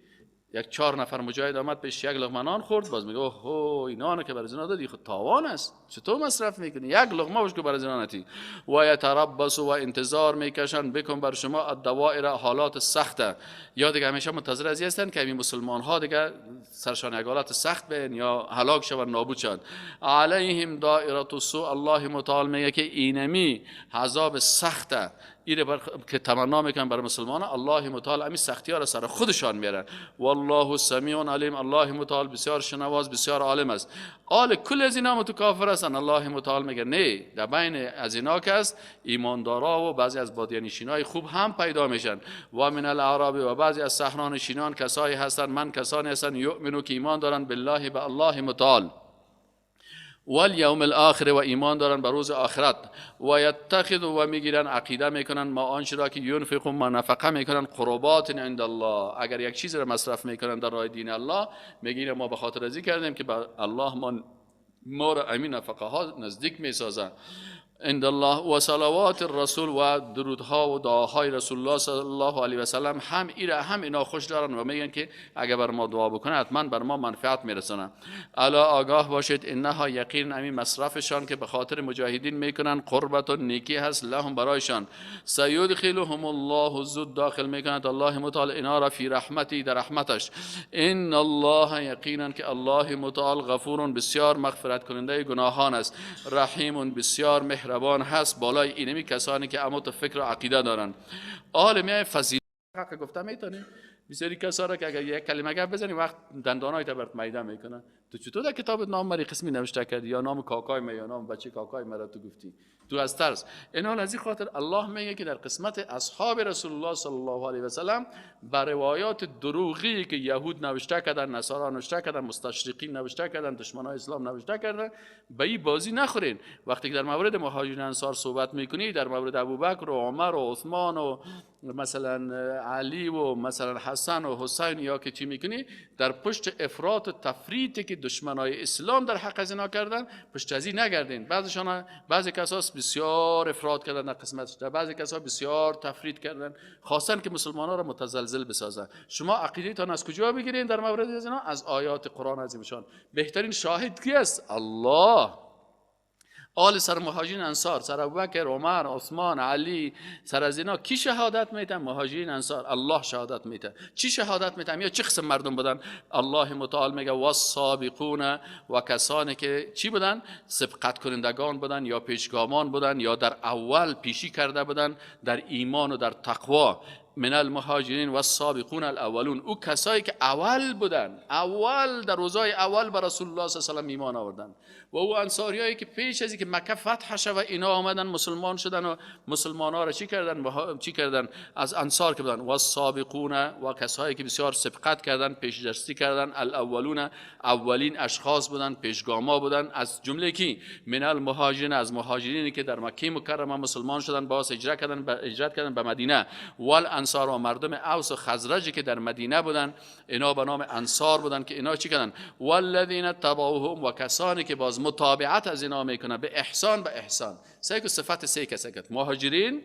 یک 4 نفر مجاهد آمد پیش یک لقمه نان خورد، باز میگه اوه اینا که برای اینا دادی خود تاوان است، چطور مصرف میکنی؟ یک لقمه باش که برای اینا نتی. و یتربص، و انتظار میکشن، بکن بر شما الدوائر، حالات سخته. یا دیگه همیشه منتظر از هستن که این مسلمان ها دیگه سرشان یک حالت سخت بین یا هلاک شوند، نابود شوند. علیهم دائره السوء، الله متعال میگه که اینمی عذاب سخته ایره که تمنا میکنن بر مسلمان، الله متعال همین سختی ها را سر خودشان میارن. والله سمیع علیم، الله متعال بسیار شنواز بسیار عالم است. آل کل از اینا تو کافر هستن. الله متعال میگه نه، در بین از اینا که است ایماندارا و بعضی از بادیه نشینای خوب هم پیدا میشن. و من الاعراب، و بعضی از صحرا نشینان کسایی هستن، من کسانی هستن یؤمنو که ایمان دارن بالله به الله متعال، والیوم الاخر، و ایمان دارن به روز آخرت، و یتخذ، و میگیرن عقیده میکنن ما آنچه را که ینفقون، ما نفقه میکنن، قربات عند الله، اگر یک چیز را مصرف میکنن در راه دین الله، میگیره ما به خاطر ازی کردیم که به الله ما را امین نفقه ها نزدیک میسازن. عند الله و صلوات الرسول، و درودها و دعاهای رسول الله صلی الله علیه و سلم، هم ایره هم اینا خوش دارن و میگن که اگر بر ما دعا بکنه حتما بر ما منفعت میرسونه. الا آگاه باشید انها یقین امین مصرفشان که به خاطر مجاهدین میکنن قربت و نیکی هست لهم برایشان. سیدخلهم الله، زود داخل میکند الله متعال اینا را فی رحمتی، در رحمتش. ان الله یقینا که الله متعال غفور بسیار مغفرت کننده گناهان است، رحیم بسیار مهربان هست بالای اینمی کسانی که اما تو فکر و عقیده دارن. آل میای فضیلت حق گفته میتونی بسیاری کسا را که اگر یک کلمه گپ بزنی وقت دندانای تا برات میده میکنن. تو چطور در کتابت نام مری قسمی نوشته کردی یا نام کاکای ما یا نام بچه کاکای مرا تو گفتی تو از ترس. اینا از این خاطر الله میگه که در قسمت اصحاب رسول الله صلی الله علیه و سلم بر روایات دروغی که یهود نوشته کردن، نصارا نوشته کردن، مستشرقین نوشته کردن، دشمنای اسلام نوشته کردن، به این بازی نخورین. وقتی که در مورد مهاجرین انصار صحبت میکنی، در مورد ابوبکر و عمر و عثمان و مثلا علی و مثلا حسن و حسین یا که چی میکنی، در پشت افراط و تفریطی که دشمنای اسلام در حق از اینا کردن پشت ازی نگردین. بعضیشان بعضی کساس بسیار افراط کردن در قسمت، در بعضی کسا بسیار تفریط کردن، خواستن که مسلمان‌ها را متزلزل بسازن. شما عقیده‌تان از کجا بگیرین در مورد از اینا؟ از آیات قرآن عظیمشان. بهترین شاهد کی است؟ الله. آل سر مهاجرین انصار، سر ابوبکر، عمر، عثمان، علی، سر از اینا کی شهادت میتن؟ مهاجرین انصار. الله شهادت میته. چی شهادت میتن؟ یا چه قسم مردم بودن؟ الله متعال میگه والسابقون، و کسانی که چی بودن؟ سبقت کنندگان بودن یا پیشگامان بودن یا در اول پیشی کرده بودن در ایمان و در تقوا. من المهاجرین والسابقون الاولون، او کسایی که اول بودن، اول در روزهای اول به رسول الله صلی الله علیه و سلم ایمان آوردن، و او انصاریایی که پیش از اینکه مکه فتح شود اینا آمدن مسلمان شدن و مسلمان ها را چی کردن؟ چی کردن؟ از انصار که بودن. والسابقون، و کسایی که بسیار سبقت کردن، پیش دستی کردن، الاولون، اولین اشخاص بودن، پیشگاما بودن. از جمله کی؟ من المهاجرین، از مهاجرینی که در مکه مکرمه مسلمان شدن، باز هجرت کردن به مدینه. والانصار، و مردم اوس و خزرج که در مدینه بودن، اینا به نام انصار بودن که اینا چی کردن؟ والذین تبعوهم، و کسانی که باز متابعت از اینا میکنن به احسان، به احسان. سه صفت سه کسه کرد: مهاجرین،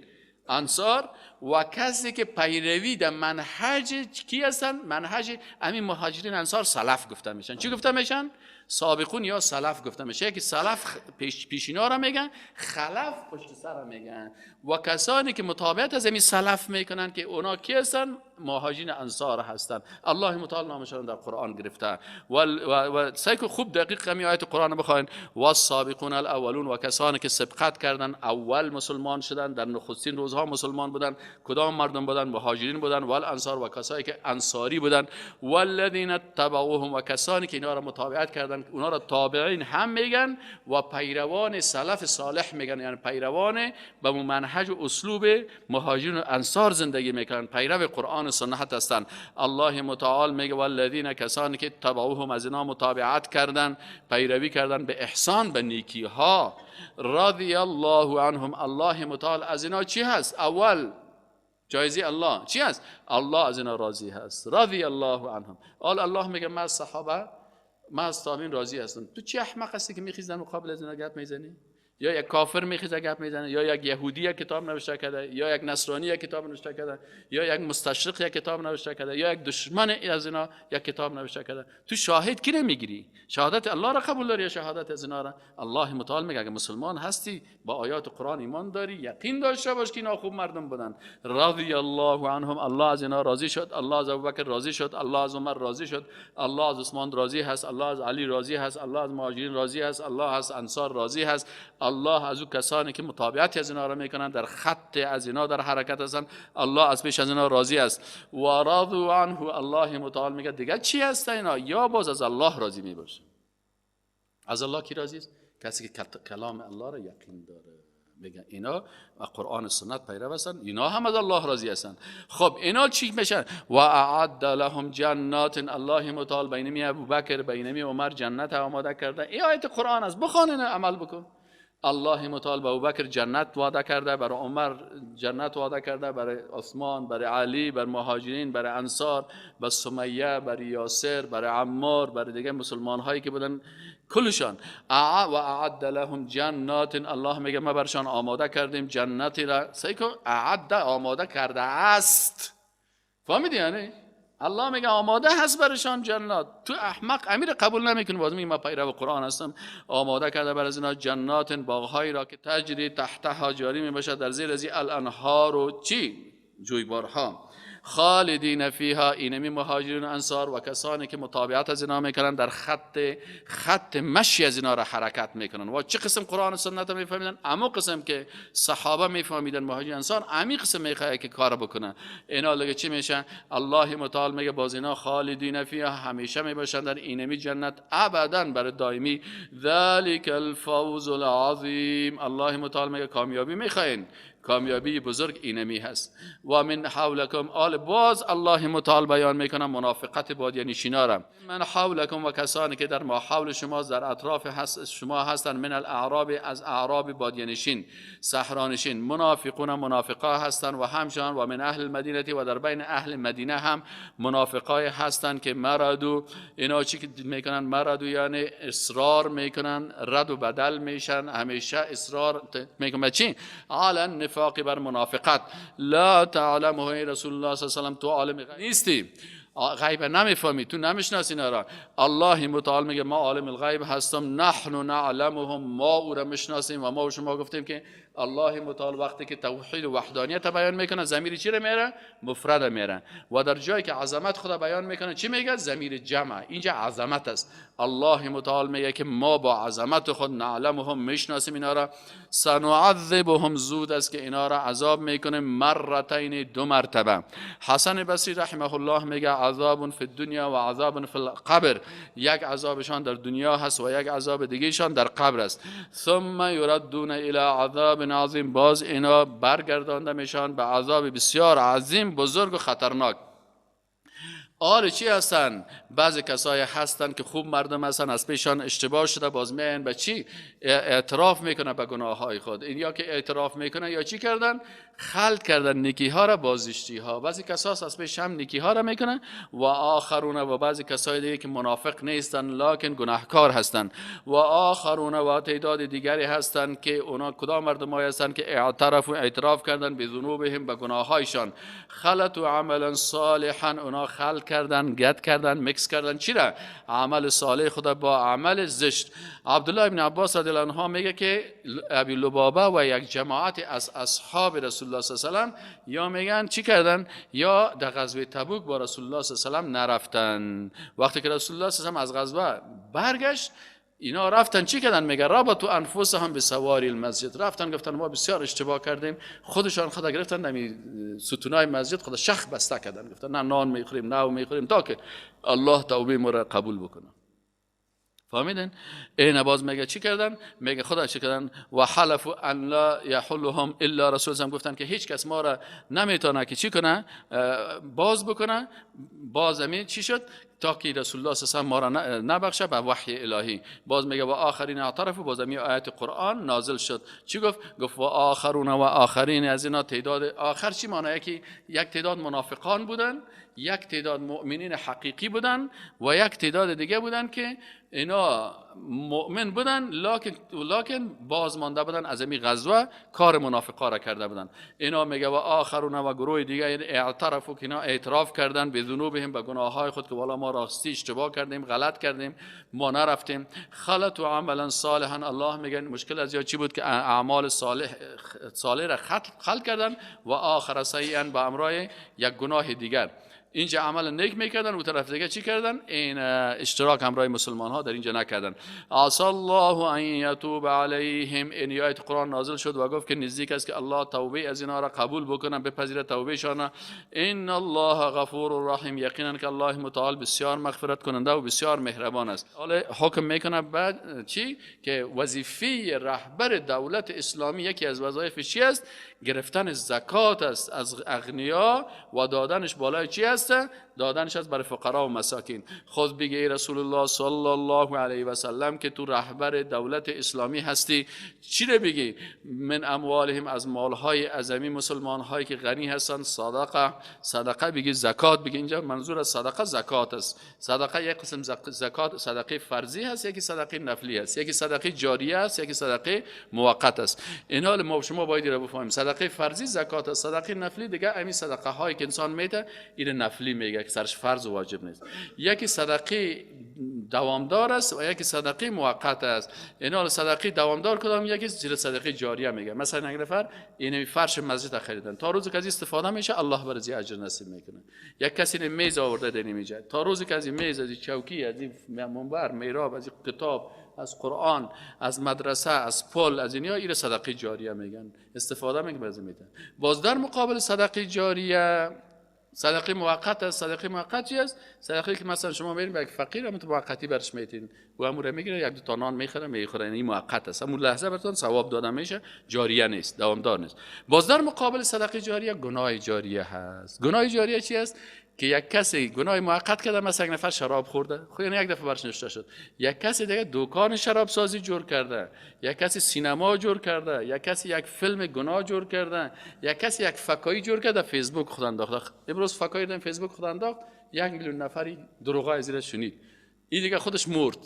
انصار و کسی که پیروی در منهج کی هستن؟ منهج همین مهاجرین انصار سلف گفته میشن. چی گفته میشن؟ سابقون یا سلف گفته میشه. یکی سلف پیشینا را میگن، خلف پشت سر را میگن. و کسانی که متابعت از همین سلف میکنن که اونا کی هستن؟ مهاجرین انصار هستن. الله متعال نامشان در قرآن گرفته. و سعی کن خوب دقیق همین آیت قرآن بخواین. والسابقون الاولون، و کسانی که سبقت کردن، اول مسلمان شدن، در نخستین روزها مسلمان بودن. کدام مردم بودن؟ مهاجرین بودن. والانصار، و کسانی که انصاری بودن. والذین تبعوهم، و کسانی که اینا را متابعت کردن، اونا را تابعین هم میگن و پیروان سلف صالح میگن، یعنی پیروان به منهج و اسلوب مهاجرین و انصار زندگی میکنن، پیرو قرآن و سنت هستند. الله متعال میگه والذین، کسانی که تبعوهم، از اینا متابعت کردن، پیروی کردن به احسان، به نیکی ها، رضی الله عنهم، الله متعال از اینا چی هست؟ اول جایزه الله چی هست؟ الله از اینا راضی هست. رضی الله عنهم. آل الله میگه من از صحابه، من از تابعین راضی هستم. تو چی احمق هستی که میخیزن مقابل از اینا گپ میزنی؟ یا یک کافر میخیزه گپ میزنه، یا یک یهودی یک کتاب نوشته کرده، یا یک نصرانی یک کتاب نوشته کرده، یا یک مستشرق یک کتاب نوشته کرده، یا یک دشمن از اینا یک کتاب نوشته کرده. تو شاهد کی نمیگیری؟ شهادت الله را قبول داری یا شهادت از اینا را؟ الله متعال میگه اگه مسلمان هستی، با آیات قرآن ایمان داری، یقین داشته باش که اینا خوب مردم بودن. رضی الله عنهم، الله از اینا راضی شد، الله از ابوبکر راضی شد، الله از عمر راضی شد، الله از عثمان راضی هست، الله از علی راضی هست، الله از مهاجرین راضی هست، الله از انصار راضی هست. الله از او کسانی که متابعت از اینا را میکنن، در خط از اینا در حرکت هستن، الله از پیش از اینا راضی است. و رضوا عنه، الله متعال میگه دیگه چی هست اینا؟ یا باز از الله راضی میباشه. از الله کی راضی است؟ کسی که کلام الله را یقین داره. میگن اینا و قرآن و سنت پیرو هستن، اینا هم از الله راضی هستن. خب اینا چی میشن؟ و اعد لهم جنات، الله متعال بینمی ابوبکر بینمی عمر جنت آماده کرده. این آیت قرآن است، بخوان اینا عمل بکن. الله متعال به ابوبکر جنت وعده کرده، برای عمر جنت وعده کرده، برای عثمان، برای علی، برای مهاجرین، برای انصار، برای سمیه، برای یاسر، برای عمار، برای دیگه مسلمان هایی که بودن کلشان. و اعد لهم جنات، الله میگه ما برشان آماده کردیم جنتی را. سیکو اعد آماده کرده است، فهمیدی؟ یعنی الله میگه آماده هست برشان جنات. تو احمق امیر قبول نمیکنی، باز میگه من پیرو قرآن هستم. آماده کرده بر از اینا جنات، باغهایی را که تجری تحتها جاری میباشد در زیر از الانهار و چی؟ جویبارها. خالدین فیها، اینمی مهاجرین و انصار و کسانی که متابعت از اینا میکنن، در خط مشی از اینا را حرکت میکنن. و چه قسم قرآن و سنت میفهمیدن؟ اما قسم که صحابه میفهمیدن مهاجرین انصار، امی قسم میخواد که کار بکنن. اینا لگه چی میشن؟ الله متعال میگه باز اینا خالدین فیها، همیشه میباشن در اینمی جنت ابدا برای دائمی. ذلک الفوز العظیم، الله متعال میگه کامیابی میخواین، کامیابی بزرگ اینمی هست. و من حولکم، آل باز الله متعال بیان میکنه منافقت بادیه نشینا را. من حولکم، و کسانی که در ما حول شما، در اطراف هست شما هستند، من الاعراب، از اعراب بادیه نشین، صحرا نشین، منافقون منافقا هستند و همچنان و من اهل المدینه، و در بین اهل مدینه هم منافقای هستند که مردو، اینا چی که میکنن؟ مردو یعنی اصرار میکنن، رد و بدل میشن، همیشه اصرار میکنن چی؟ علی النفاق، بر منافقت. لا تعلمه ای رسول الله صلی الله علیه و سلم، تو عالم غیب نیستی، غیب نمیفهمی، تو نمیشناسی اینا را. الله متعال میگه ما عالم الغیب هستم، نحن نعلمهم، ما او را میشناسیم. و ما و شما گفتیم که الله متعال وقتی که توحید و وحدانیت بیان میکنه، ضمیر چی رو میاره؟ مفرد میاره. و در جایی که عظمت خدا بیان میکنه چی میگه؟ ضمیر جمع. اینجا عظمت است. الله متعال میگه که ما با عظمت خود نعلمهم، میشناسیم اینا را. سنعذبهم، زود است که اینا را عذاب میکنه، مرتین، دو مرتبه. حسن بصری رحمه الله میگه عذاب فی الدنیا و عذاب فی القبر، یک عذابشان در دنیا هست و یک عذاب دیگهشان در قبر است. ثم یردون الی عذاب عظیم، باز اینا برگردانده میشن به عذاب بسیار عظیم، بزرگ و خطرناک. آره چی هستن؟ بعضی کسایی هستن که خوب مردم هستن، از پیشان اشتباه شده، باز میان به چی؟ اعتراف میکنه به گناه های خود. این یا که اعتراف میکنه یا چی کردن؟ خلط کردن نیکی ها را با زشتی ها. بعضی کسا از پیش هم نیکی ها را میکنن. و آخرون، و بعضی کسای دیگه که منافق نیستن لکن گناهکار هستن. و آخرون، و تعداد دیگری هستن که اونا کدام مردمای هستن که اعتراف و اعتراف کردن به ذنوبهم، به گناهایشان. خلطوا عملا صالحا، اونا خلط کردن، گد کردن، مکس کردن چی را؟ عمل صالح خدا با عمل زشت. عبدالله ابن عباس رضی الله عنه میگه که ابی لبابه و یک جماعت از اصحاب رسول الله صلی الله علیه و سلم یا میگن چی کردن؟ یا در غزوه تبوک با رسول الله صلی الله علیه و سلم نرفتن. وقتی که رسول الله صلی الله علیه و سلم از غزوه برگشت، اینا رفتن چی کردن؟ میگه رابطو انفسهم به سواری المسجد، رفتن گفتن ما بسیار اشتباه کردیم، خودشان خدا گرفتن نمی ستونای مسجد خدا شخ بسته کردن، گفتن نه نان میخوریم نه میخوریم تا که الله توبه ما را قبول بکنه. فهمیدن؟ این باز میگه چی کردن؟ میگه خدا چی کردن؟ و حلفوا ان لا یحلهم الا رسول الله، گفتن که هیچ کس ما را نمیتونه که چی کنه؟ باز بکنه. باز امین چی شد؟ تا که رسول الله صلی الله علیه و ما را نبخشه به وحی الهی. باز میگه و آخرین اعترف، باز می آیت قرآن نازل شد. چی گفت؟ گفت و آخرون و آخرین از اینا تعداد آخر چی معنی؟ که یک تعداد منافقان بودن، یک تعداد مؤمنین حقیقی بودن و یک تعداد دیگه بودن که اینا مؤمن بودن لکن باز مانده بودن از این غزوه، کار منافقا را کرده بودن. اینا میگه و آخرون و گروه دیگه اعترفوا، که اینا اعتراف کردن به ذنوبهم، به گناههای خود که والا ما راستی اشتباه کردیم، غلط کردیم، ما نرفتیم. خلطوا عملا صالحا، الله میگه مشکل از یا چی بود که اعمال صالح را خلط کردن و آخر سیئا، به امرای یک گناه دیگر. اینجا عمل نیک میکردن و طرف دیگه چی کردن؟ این اشتراک همراه مسلمان ها در اینجا نکردن. عسى الله ان یتوب علیهم. این آیت قرآن نازل شد و گفت که نزدیک است که الله توبه از اینا را قبول بکنه، بپذیره توبهشان. ان الله غفور رحیم، یقینا که الله متعال بسیار مغفرت کننده و بسیار مهربان است. حالا حکم میکنه بعد چی؟ که وظیفه رهبر دولت اسلامی یکی از وظایف چی است؟ گرفتن زکات است از اغنیا و دادنش بالای چی است؟ دادنش است برای فقرا و مساکین. خود بگه ای رسول الله صلی الله علیه و سلم که تو رهبر دولت اسلامی هستی، چی رو بگی؟ من اموالهم، از مالهای ازمی مسلمان هایی که غنی هستن، صدقه، صدقه بگی، زکات بگی. اینجا منظور از صدقه زکات است. صدقه یک قسم زکات صدقه فرضی هست، یکی صدقه نفلی هست، یکی صدقه جاریه است، یکی صدقه موقت است. این حال ما شما باید رو بفهمیم. صدقه فرضی زکات است، صدقه نفلی دیگه همین صدقه هایی که انسان میده این نفلی میگه که سرش فرض و واجب نیست. یکی صدقه دوامدار است و یکی صدقه موقت است. این حال صدقه دوامدار کدام؟ یکی زیر صدقه جاریه میگه. مثلا یک نفر این فرش مسجد خریدن، تا روزی که از استفاده میشه الله برای اجر نصیب میکنه. یک کسی این میز آورده دنی میشه، تا روزی که از این میز، از این چوکی، از این منبر، میراب، از این کتاب، از قرآن، از مدرسه، از پل، از اینها، این صدقه جاریه میگن، استفاده میکنه برای میده. باز در مقابل صدقه جاریه صدقه موقت است. صدقه موقت چی است؟ صدقه که مثلا شما میرین به یک فقیر هم موقتی برش میتین و همون رو میگیره، یک دو تا نان میخره میخوره، این موقت است، همون لحظه براتون ثواب داده میشه، جاریه نیست، دوامدار نیست. باز در مقابل صدقه جاریه گناه جاریه هست. گناه جاریه چی است؟ که یک کسی گناه موقت کرده، مثلا یک نفر شراب خورده، خب یعنی یک دفعه برش نشته شد. یک کسی دیگه دکان شراب سازی جور کرده، یک کسی سینما جور کرده، یک کسی یک فیلم گناه جور کرده، یک کسی یک فکایی جور کرده، فیسبوک خود انداخت. امروز فکایی در فیسبوک خود انداخت، 1 میلیون نفری دروغای زیرش شنید. این دیگه خودش مرد،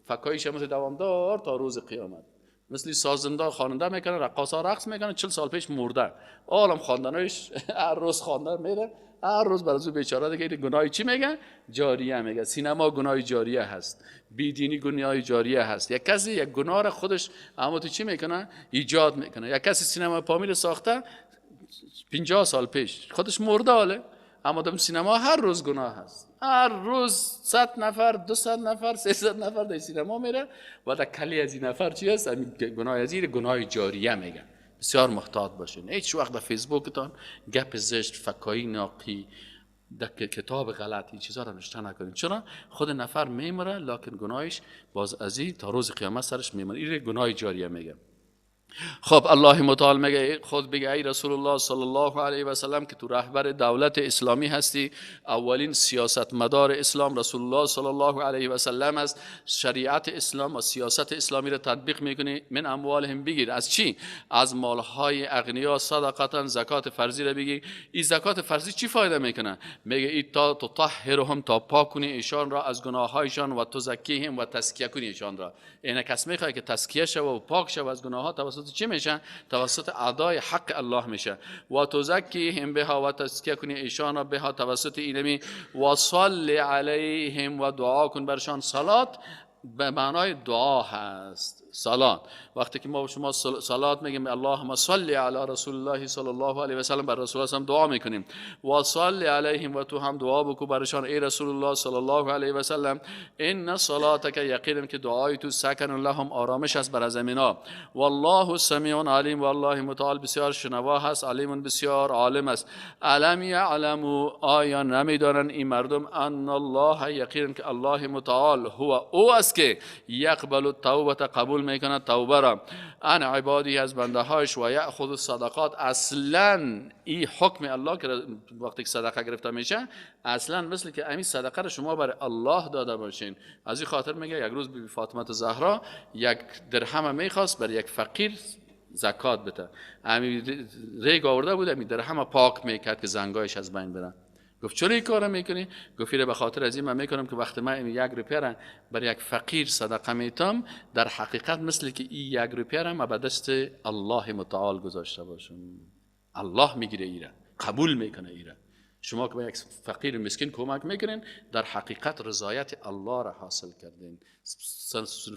فکاییش هم دوامدار تا روز قیامت. مثل سازنده خواننده میکنه، رقاصا رقص میکنه، 40 سال پیش مرده، عالم خواندنش هر روز خواندن میره، هر روز برای بیچاره دیگه گناهی چی میگه؟ جاریه میگه. سینما گناه جاریه هست، بیدینی گناه جاریه هست. یک کسی یک گناه را خودش اما تو چی میکنه؟ ایجاد میکنه. یک کسی سینما پامیر ساخته 50 سال پیش، خودش مرده حاله، اما در سینما هر روز گناه هست. هر روز 100 نفر، 200 نفر، 300 نفر در سینما میره و در کلی از این نفر چی هست؟ گناه از این گناه جاریه میگه. بسیار محتاط باشین. هیچ وقت در فیسبوکتان گپ زشت، فکایی ناقی، در کتاب غلط، این چیزا را نوشته نکنید. چرا؟ خود نفر میمره لکن گناهش باز از این تا روز قیامت سرش میمونه. این گناه جاریه میگه. خب الله متعال میگه خود بگه ای رسول الله صلی الله علیه و سلم که تو رهبر دولت اسلامی هستی، اولین سیاستمدار اسلام رسول الله صلی الله علیه و سلم است، شریعت اسلام و سیاست اسلامی را تطبیق میکنی. من اموالهم بگیر، از چی؟ از مالهای اغنیا صدقتا، زکات فرضی را بگیر. این زکات فرضی چی فایده میکنه؟ میگه ای تا تطهرهم، تا پاک کنی ایشان را از گناهایشان، و تزکیهم و تزکیه کنی ایشان را. این کس میخواد که تزکیه شه و پاک شه از گناهها توسط چی میشه؟ توسط ادای حق الله میشه. و تزکیهم بها، و تزکیه کنی ایشان را بها توسط اینمی، و صل علیهم، و دعا کن برشان. صلات به معنای دعا هست. صلات وقتی که ما شما صلات میگیم اللهم صل علی رسول الله صلی الله علیه و سلم، بر رسول الله دعا میکنیم. و صل علیهم، و تو هم دعا بکو برشان ای رسول الله صلی الله علیه و سلم. ان صلاتک، یقینا که دعای تو سکن لهم، آرامش است بر زمینا. والله سمیع علیم، والله متعال بسیار شنوا هست، علیم بسیار عالم است. الم یعلموا، آیا نمیدانند این مردم، ان الله، یقینا که الله متعال هو او است که یقبل التوبه، قبول میکنه توبه را، ان عبادی، از بنده هایش، و یأخذ الصدقات. اصلا این حکم الله که وقتی که صدقه گرفته میشه، اصلا مثل که همین صدقه را شما بر الله داده باشین. از این خاطر میگه یک روز بی فاطمه زهرا یک درهم میخواست بر یک فقیر زکات بده، همین ریگ آورده بود، همین درهم پاک میکرد که زنگایش از بین برن. گفت چرا این کارو میکنی؟ گفت به خاطر از این من میکنم که وقتی من یک روپیه بر یک فقیر صدقه میتم، در حقیقت مثل که این یک روپیه را به دست الله متعال گذاشته باشم. الله میگیره ایره، قبول میکنه ایره. شما که به یک فقیر مسکین کمک میکنین، در حقیقت رضایت الله را حاصل کردین.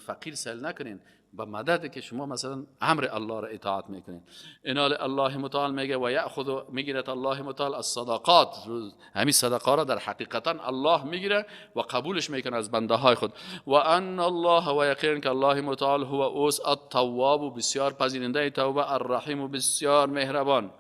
فقیر سیل نکنین، با مدد که شما مثلا امر الله را اطاعت میکنین. انال الله متعال میگه و یأخذ، میگیرد الله متعال الصدقات، همین صدقه را در حقیقتا الله میگیره و قبولش میکنه از بنده های خود. و ان الله، و یقین که الله متعال هو اوس التواب، و بسیار پذیرنده توبه، الرحیم، و بسیار مهربان.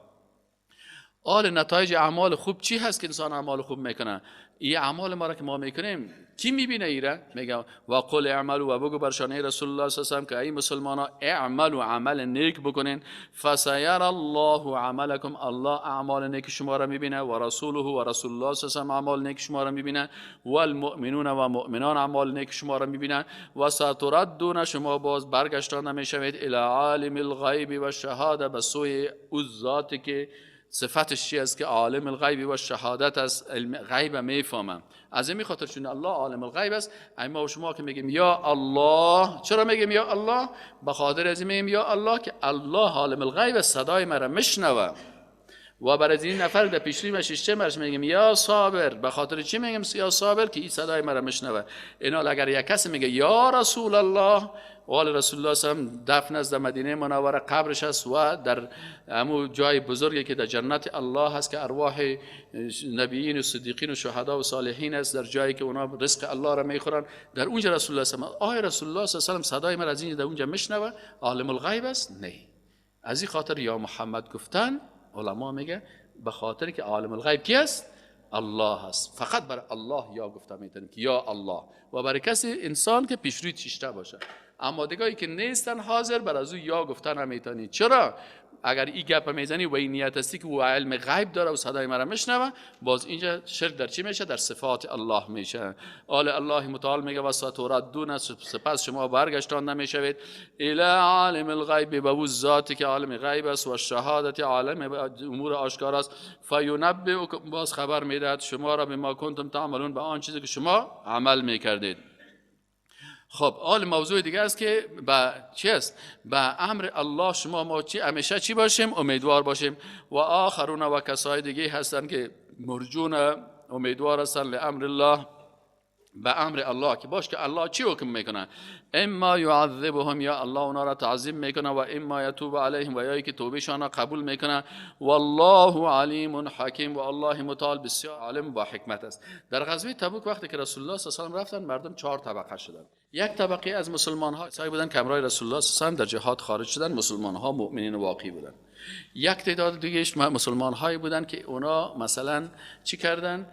آل نتایج اعمال خوب چی هست که انسان اعمال خوب میکنه؟ این اعمال ما را که ما میکنیم کی میبینه ایره؟ میگه و قل اعملوا، و بگو برشان ای رسول الله صلی الله علیه و سلم که ای مسلمانا اعملوا، عمل نیک بکنین. فسیر الله عملکم، الله اعمال نیک شما را میبینه، و رسوله، و رسول الله صلی الله علیه و سلم اعمال نیک شما را میبینه، و المؤمنون، و مؤمنان اعمال نیک شما را میبینه. و ستردون، شما باز برگشتان میشوید، الی عالم الغیب و شهاده، به سوی او ذاتی که صفتش چی است که عالم الغیب و شهادت است، علم غیب میفهمم. از این خاطر چون الله عالم الغیب است، اما شما که میگیم یا الله، چرا میگیم یا الله؟ به خاطر از این میگیم یا الله که الله عالم الغیب است، صدای مرا میشنوه. و برای این نفر در پیشروی ما شیشته مرش میگیم یا صابر. به خاطر چی میگیم یا صابر؟ که این صدای مرا میشنوه. اینا اگر یک کسی میگه یا رسول الله، وال رسول الله صلی الله علیه و دفن است در مدینه منوره، قبرش است و در امو جای بزرگی که در جنت الله هست که ارواح نبیین و صدیقین و شهدا و صالحین است، در جایی که اونا رزق الله را میخورن، در اونجا رسول الله صلی الله علیه و آیا رسول الله صلی الله علیه و صدای مرا از اینجا در اونجا میشنوه؟ عالم الغیب است؟ نه. از این خاطر یا محمد گفتن علما میگه به خاطر که عالم الغیب کی است؟ الله است. فقط برای الله یا گفته میتونیم که یا الله، و برای کسی انسان که پیشروی چشته باشه. اما دیگایی که نیستن حاضر، بر از او یا گفتن نمیتونی. چرا؟ اگر این گپ میزنی و این نیت هستی که او علم غیب داره و صدای مرا میشنوه، باز اینجا شرک در چی میشه؟ در صفات الله میشه. آل الله متعال میگه و ستردون، سپس شما برگشتان نمیشوید، الی عالم الغیب، به او ذاتی که عالم غیب است، و شهادت، عالم امور آشکار است. فینبئکم، باز خبر میدهد شما را، بما کنتم تعملون، به آن چیزی که شما عمل میکردید. خب آل موضوع دیگه است که با چی است؟ با امر الله شما ما چی همیشه چی باشیم؟ امیدوار باشیم. و آخرون، و کسای دیگه هستن که مرجون، امیدوار هستن لامر الله، به امر الله که باش که الله چی حکم میکنه؟ اما یعذبهم، یا الله اونا را تعذیب میکنه، و اما یتوب علیهم، و یا که توبهشان را قبول میکنه. والله علیم حکیم، و الله متعال بسیار عالم با حکمت است. در غزوه تبوک وقتی که رسول الله صلی الله علیه و رفتن، مردم 4 طبقه شدند. یک طبقه از مسلمان ها سعی بودن که همراه رسول الله صلی الله علیه و در جهاد خارج شدن، مسلمان ها مؤمنین واقعی بودن. یک تعداد دیگه مسلمان هایی بودن که اونا مثلا چی کردن؟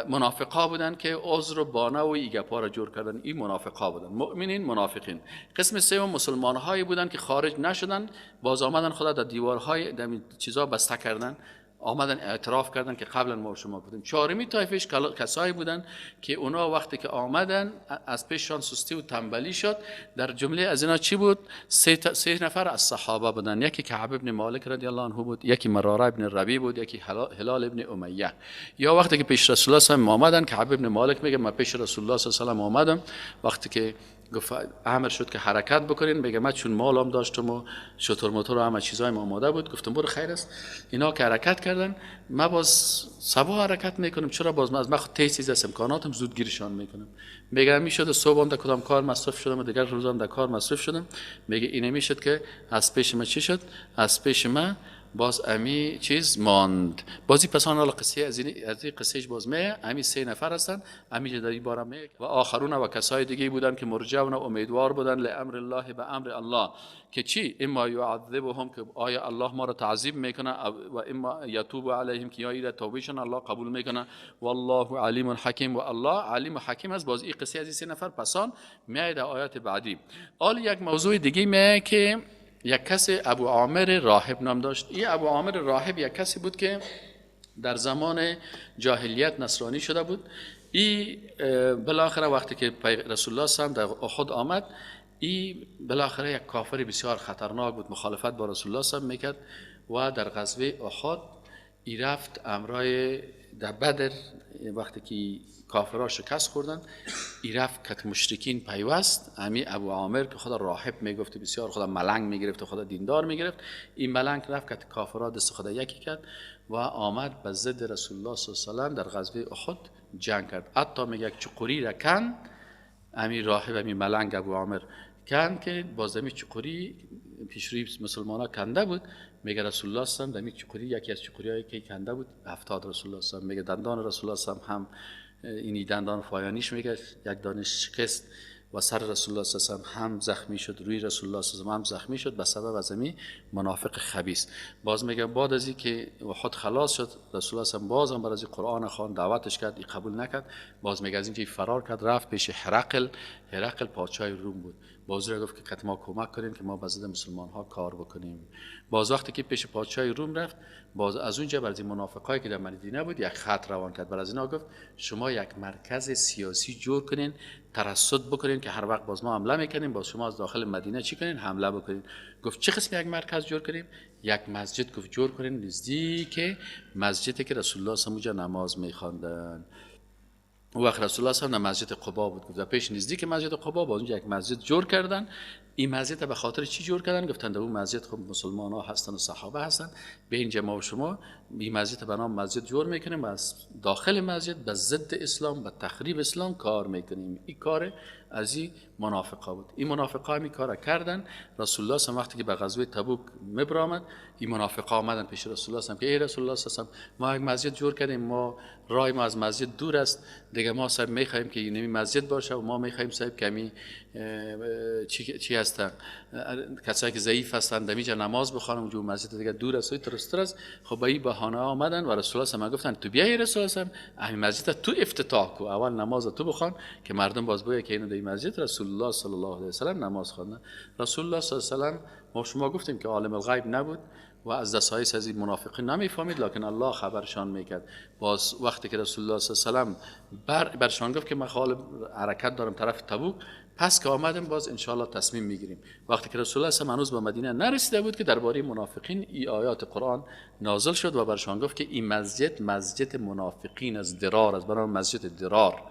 منافقا بودن که عذر و بانه و ایگپا را جور کردن. این منافقا بودن، مؤمنین منافقین. قسم سوم مسلمان هایی بودن که خارج نشدن، باز آمدن خدا در دیوارهای در چیزا بسته کردن، آمدن اعتراف کردن که قبلا ما شما بودیم. چهارمی طایفش کسایی بودن که اونا وقتی که آمدن از پیششان سستی و تنبلی شد. در جمله از اینا چی بود؟ سه نفر از صحابه بودن. یکی کعب ابن مالک رضی الله عنه بود، یکی مراره ابن ربیع بود، یکی هلال ابن امیه. یا وقتی که پیش رسول الله صلی الله علیه و آمدن، کعب ابن مالک میگه من پیش رسول الله صلی الله علیه و آمدم، وقتی که گفت امر شد که حرکت بکنین، میگه من چون مالم داشتم و شتر موتور و همه چیزایم آماده بود، گفتم برو خیر است. اینا که حرکت کردن، من باز صبح حرکت میکنم، چرا باز من از من خود تیز از امکاناتم زود گیرشان میکنم. میگه میشد صبحم در کدام کار مصرف شدم و دیگر روزم در کار مصرف شدم. میگه اینه میشد که از پیش من چی شد؟ از پیش من باز امی چیز ماند. بازی پسان حالا قصه از این قصهش باز میه. امی 3 نفر هستن، امی جدایی بارم میه. و آخرون، و کسای دیگه بودن که مرجون و امیدوار بودن لامر الله، به امر الله که چی؟ اما یعذبهم، که آیا الله ما را تعذیب میکنه، و اما یتوب علیهم، که یا ایره توبهشون الله قبول میکنه. والله علیم حکیم، و الله علیم و حکیم است. باز این قصه از این 3 نفر پسان میاد در آیات بعدی. حال یک موضوع دیگه میه که یک کسی ابو عامر راهب نام داشت. این ابو عامر راهب یک کسی بود که در زمان جاهلیت نصرانی شده بود. این بالاخره وقتی که رسول الله صلی الله علیه و در احد آمد، این بالاخره یک کافر بسیار خطرناک بود، مخالفت با رسول الله صلی الله علیه و میکرد و در غزوه احد ای رفت امرای در بدر وقتی که کافرها شکست خوردن، ای رفت کت مشرکین پیوست. امی ابو عامر که خدا راهب میگفت، بسیار خدا ملنگ میگرفت و خدا دیندار میگرفت، این ملنگ رفت کت کافرها دست خدا یکی کرد و آمد به ضد رسول الله صلی الله علیه و سلم در غزوه احد جنگ کرد. حتی میگه یک چقوری را کند، امی راهب امی ملنگ ابو عامر کند که باز امی چقوری پیشروی مسلمان ها کنده بود. میگه رسول الله صلی الله علیه و سلم چقوری، یکی از چقوری هایی که کنده بود 70 رسول الله صلی الله علیه و سلم. میگه دندان رسول الله صلی الله علیه و سلم هم اینی دندان فایانیش میگه یک دانش شکست و سر رسول الله صلی الله علیه و سلم هم زخمی شد، روی رسول الله صلی الله علیه و سلم هم زخمی شد به سبب از این منافق خبیث. باز میگه بعد از اینکه احد خلاص شد، رسول الله صلی الله علیه و سلم بازم بر از قرآن خوان دعوتش کرد، این قبول نکرد. باز میگه از اینکه فرار کرد رفت پیش هرقل. هرقل پادشاه روم بود. باز را گفت که قد ما کمک کنیم که ما به ضد مسلمان ها کار بکنیم. باز وقتی که پیش پادشاه روم رفت، باز از اونجا بر از منافقایی که در مدینه بود یک خط روان کرد. بر از اینا گفت شما یک مرکز سیاسی جور کنین، ترصد بکنین که هر وقت باز ما حمله میکنیم باز شما از داخل مدینه چی کنین؟ حمله بکنین. گفت چه قسم یک مرکز جور کنیم؟ یک مسجد گفت جور کنین نزدیک مسجدی که رسول الله صلی الله علیه و نماز میخواندن. او وقت رسول الله صلی الله علیه و مسجد قبا بود. گفت پیش نزدیک مسجد قبا باز اونجا یک مسجد جور کردن. این مسجد به خاطر چی جور کردن؟ گفتن در اون مسجد خب مسلمان ها هستن و صحابه هستن، به اینجا ما و شما این مسجد به نام مسجد جور میکنیم و از داخل مسجد به ضد اسلام، به تخریب اسلام کار میکنیم. این کار از این منافقا بود. این منافقا این کار کردن. رسول الله صلی وقتی که به غزوه تبوک مبرآمد، این منافقا آمدن پیش رسول الله صلی که ای رسول الله صلی ما یک مسجد جور کردیم، ما راه ما از مسجد دور است دیگه، ما صاحب میخوایم که این مسجد باشه و ما میخوایم صاحب کمی چی هستن کسایی که ضعیف هستن دمیجا نماز بخوانن، اونجا مسجد دیگه دور است و ترستر است. خب با این بهانه آمدن و رسول الله صلی گفتن تو بیای رسول الله همین مسجد تو افتتاح کو، اول نماز تو بخوان که مردم باز بگه که اینو در مسجد رسول الله صلی الله علیه و سلم نماز خواندن. رسول الله صلی الله علیه و سلم ما شما گفتیم که عالم الغیب نبود و از دسایس از این منافقین نمیفهمید، لکن الله خبرشان میکرد. باز وقتی که رسول الله صلی الله علیه و سلم برشان گفت که من خال حرکت دارم طرف تبوک، پس که آمدیم باز انشاءالله تصمیم میگیریم. وقتی که رسول الله صلی الله علیه و هنوز به مدینه نرسیده بود که درباره منافقین ای آیات قرآن نازل شد و برشان گفت که این مسجد مسجد منافقین از درار است، برای مسجد درار.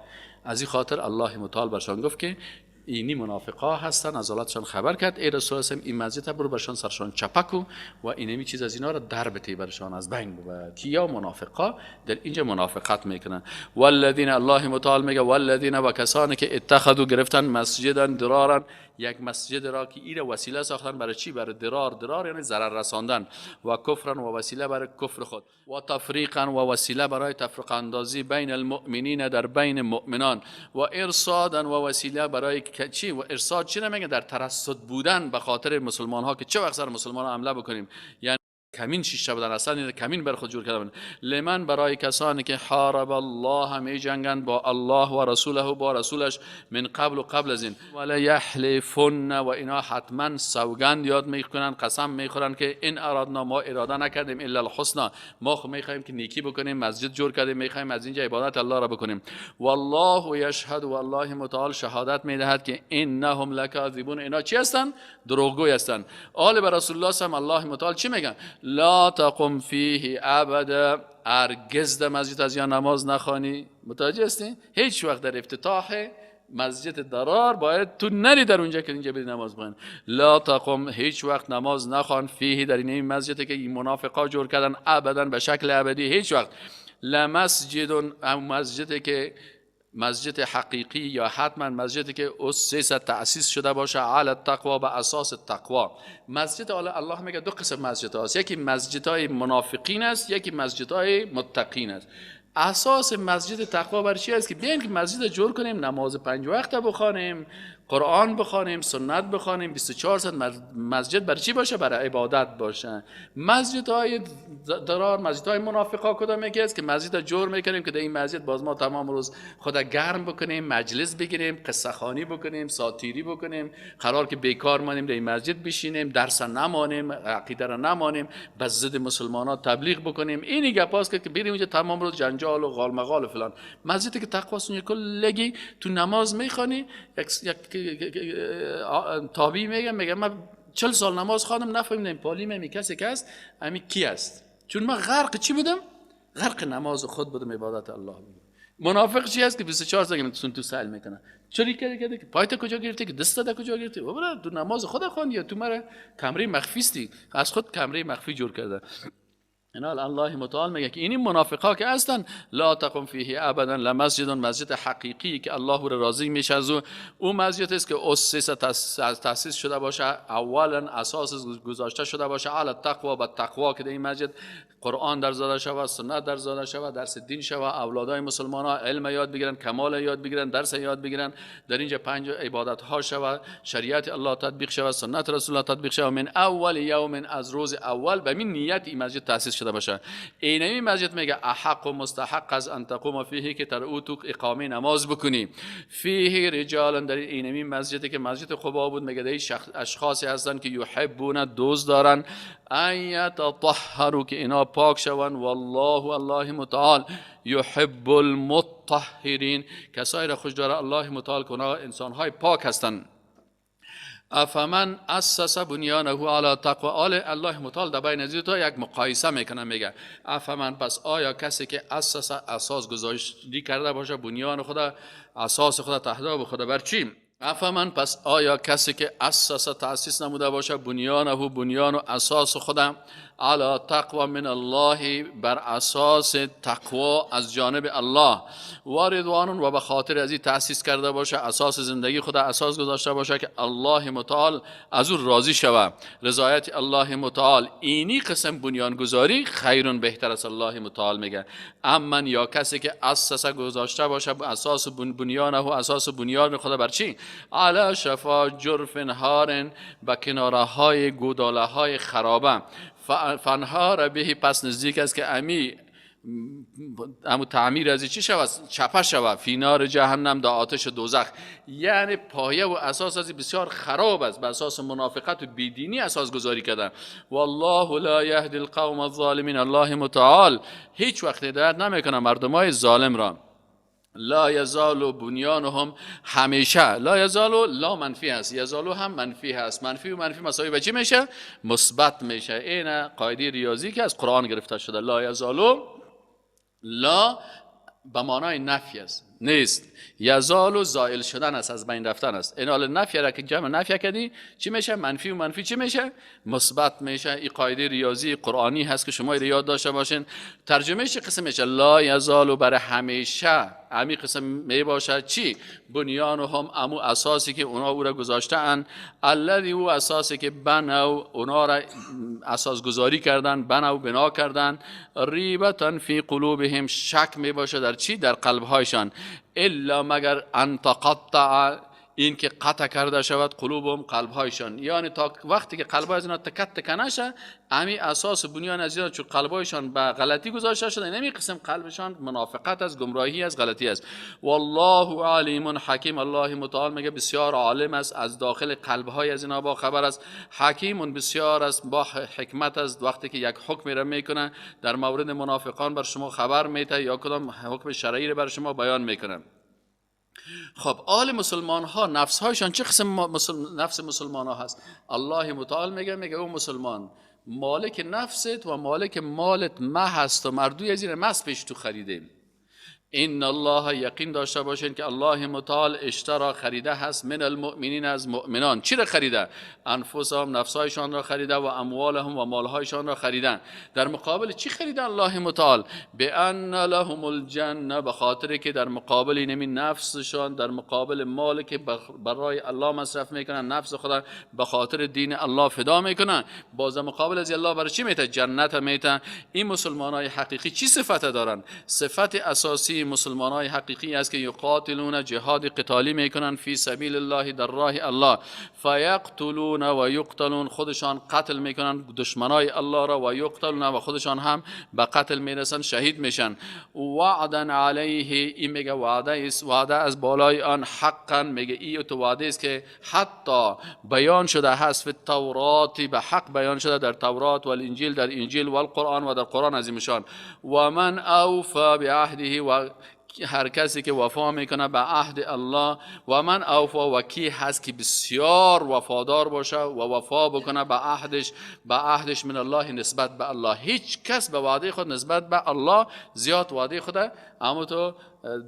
از این خاطر الله متعال برشان گفت که اینی منافقا هستن، از حالتشان خبر کرد. ای رسول الله این مسجد برو برشان سرشان چپکو و اینمی چیز از اینا را در بتی برشان از بین ببر. کیا منافقا در اینجا منافقت میکنن. والذین الله متعال میگه والذین و کسانی که اتخذوا گرفتن مسجدا درارا، یک مسجد را که ایره وسیله ساختن برای چی؟ برای درار. درار یعنی ضرر رساندن، و کفرا و وسیله برای کفر خود، و تفریقا و وسیله برای تفرق اندازی بین المؤمنین در بین مؤمنان، و ارصادا و وسیله برای چی؟ و ارصاد چی نمیگه؟ در ترصد بودن به خاطر مسلمان ها که چه وقت سر مسلمان ها حمله بکنیم، یعنی کمین شیشته بودن، اصلا کمین بر خود جور کرده بودن. لمن برای کسانی که حارب الله می جنگند با الله و رسوله با رسولش، من قبل و قبل از این، ولا یحلفن و اینا حتما سوگند یاد میکنن، قسم میخورن که این ارادنا ما اراده نکردیم الا الحسنا، ما خو میخوایم که نیکی بکنیم، مسجد جور کردیم، میخوایم از اینجا عبادت الله را بکنیم. والله یشهد و الله متعال شهادت میدهد که انهم لکاذبون، اینا چی هستن؟ دروغگوی هستن. آل بر رسول الله صلی الله متعال چی میگن؟ لا تقم فیه ابدا، هرگز در مسجد از یا نماز نخوانی. متوجه هستی؟ هیچ وقت در افتتاح مسجد درار باید تو نری در اونجا که اینجا بری نماز بخوانی. لا تقم، هیچ وقت نماز نخوان، فیه در این مسجد که این منافقا جور کردن، ابدا به شکل ابدی هیچ وقت. لمسجد، مسجدی که مسجد حقیقی یا حتما مسجدی که اسس تأسیس شده باشه علی التقوا، به اساس تقوا. مسجد الله میگه دو قسم مسجد هست، یکی مسجدهای منافقین است، یکی مسجدهای متقین است. اساس مسجد تقوا بر چی است؟ که بیایم که مسجد جور کنیم، نماز 5 وقت بخوانیم، قرآن بخوانیم، سنت بخوانیم، 24 ساعت مسجد بر چی باشه؟ برای عبادت باشه. مسجدهای درار، مسجدهای منافقا کدام یکی است که مسجد جور میکنیم که در این مسجد باز ما تمام روز خدا گرم بکنیم، مجلس بگیریم، قصه خوانی بکنیم، ساتیری بکنیم، قرار که بیکار مانیم در این مسجد بشینیم، درس نمانیم، عقیده را نمانیم، به ضد مسلمان‌ها تبلیغ بکنیم. اینی گپاست که بریم اونجا تمام روز جنجال و غالمغال و فلان. مسجدی که تقواست کلگی تو نماز میخوانی، یک تابعی میگم من 40 سال نماز خواندم نفهمیدم پالی می کسی که است امی کی است. چون من غرق چی بودم؟ غرق نماز خود بودم، عبادت الله بودم. منافق چی هست که 24 ساعت تو سأل میکنه چرا کرده که پایت کجا گرفتی، که دست ده کجا گرفتی، بابا تو نماز خود خواندی یا تو مرا کمره مخفیستی، از خود کمره مخفی جور کرده. اینا الله متعال میگه که این منافقا که هستن لا تقم فیه ابدا لمسجد، مسجد حقیقی که الله را راضی میشه از او مسجد است که اسس تاسیس شده باشه، اولا اساس گذاشته شده باشه علی التقوا، به تقوا، که در این مسجد قرآن در زاده شود، سنت در زاده شود، درس دین شود، اولادای مسلمان ها علم یاد بگیرن، کمال یاد بگیرن، درس یاد بگیرن، در اینجا 5 عبادت ها شود، شریعت الله تطبیق شود، سنت رسول الله تطبیق شود. من اول یوم، از روز اول به من نیت این مسجد تاسیس شده باشه. اینمی مسجد میگه احق و مستحق از ان تقوم فیه، که تر او تو اقامه نماز بکنی. فیه رجال، در اینمی مسجدی که مسجد قبا بود، میگه در اشخاصی هستن که یحبون، دوست دارن، ان یتطهروا، که اینا پاک شوند. والله الله متعال یحب المطهرین، کسایی را خوش داره الله متعال که اونا انسانهای پاک هستند. افمن اسس بنیانه علی تقوا، آل الله متعال در بین از تا یک مقایسه میکنه، میگه افمن، پس آیا کسی که اسس اساس گذاشتی کرده باشه، بنیان خدا، اساس خدا، تهداب خدا بر چی؟ افمن، پس آیا کسی که اسس تاسیس نموده باشه، بنیانه بنیان و اساس خدا، علی تقوا من الله، بر اساس تقوا از جانب الله، و رضوان، و به خاطر از این تاسیس کرده باشه، اساس زندگی خدا اساس گذاشته باشه که الله متعال از او راضی شوه، رضایت الله متعال، اینی قسم بنیانگذاری خیرون بهتر است. الله متعال میگه امن، یا کسی که اساس گذاشته باشه اساس بنیانه و اساس بنیان خدا بر چی؟ علی شفا جرف هارن، به کناره های گوداله های خرابه، فنهار به، پس نزدیک است که امو تعمیر از چی شود؟ چپه شود، فی نار جهنم، در آتش دوزخ. یعنی پایه و اساس از بسیار خراب است، به اساس منافقت و بیدینی اساس گذاری کردن. والله لا یهدی القوم الظالمین، الله متعال هیچ وقت هدایت نمیکنه مردمای ظالم را. لا یزال بنیانهم، همیشه، لا یزال لا منفی هست، یزال هم منفی هست، منفی و منفی مساوی به چی میشه؟ مثبت میشه. این قاعده ریاضی که از قرآن گرفته شده. لا یزال لا به معنای نفی است، نیست. یزال زائل شدن است، از بین رفتن است. این حال نفی را که جمع نفی کردی چی میشه؟ منفی و منفی چی میشه؟ مثبت میشه. این قاعده ریاضی قرآنی هست که شما یاد داشته باشین. ترجمه چه قسم میشه؟ لا یزال برای همیشه، امی قسم می باشه چی؟ بنیانهم، امو اساسی که اونا او را گذاشته اند، الذی او اساسی که بنو، اونا را اساس گذاری کردن، بنو بنا کردن، ریبتن فی قلوبهم، شک می باشه در چی؟ در قلبهایشان. الا مگر ان تقطع، این که قطع کرده شود قلوبهم، قلبهایشان، یعنی تا وقتی که قلبهای از اینا تکت تک نشه، امی اساس بنیان از اینا چون قلبهایشان به غلطی گذاشته شده، نمی قسم قلبشان منافقت است، گمراهی است، غلطی است. والله علیم حکیم، الله متعال میگه بسیار عالم است، از داخل قلبهای از اینا با خبر است، حکیم بسیار است، با حکمت است. وقتی که یک حکمی را میکنه در مورد منافقان بر شما خبر میده یا کدام حکم شرعی را بر شما بیان میکنه. خب آل مسلمان ها نفس هایشان چه قسم نفس مسلمان ها هست؟ الله متعال میگه او مسلمان مالک نفست و مالک مالت مه هست و مردوی از این مس پیش تو خریده. ان الله، یقین داشته باشین که الله متعال اشترا خریده هست، من المؤمنین از مؤمنان. چی را خریده؟ انفسهم، نفسهایشان را خریده، و اموالهم و مالهایشان را خریدن. در مقابل چی خریده الله متعال؟ بان لهم الجنه، به خاطر که در مقابل اینمی نفسشان، در مقابل مال که برای الله مصرف میکنن، نفس خدا به خاطر دین الله فدا میکنن، باز در مقابل از الله برای چی میته؟ جنت میته. این مسلمانای حقیقی چی صفت دارن؟ صفت اساسی مسلمان های حقیقی است که یقاتلون، جهاد قتالی میکنن، فی سبیل الله، در راه الله، فیقتلون و یقتلون، خودشان قتل میکنن دشمنای الله را، و یقتلون و خودشان هم به قتل میرسن، شهید میشن. وعدا علیه، این میگه وعده است، وعده از بالای آن، حقا میگه این تو وعده است که حتی بیان شده هست فی التورات، به حق بیان شده در تورات و الانجیل، در انجیل و القرآن و در قرآن عظیم شان. و من اوفا بعهده، و هر کسی که وفا میکنه به عهد الله، و من اوفا، و کی هست که بسیار وفادار باشه و وفا بکنه به عهدش، به عهدش من الله، نسبت به الله. هیچ کس به وعده خود نسبت به الله زیاد وعده خود اما تو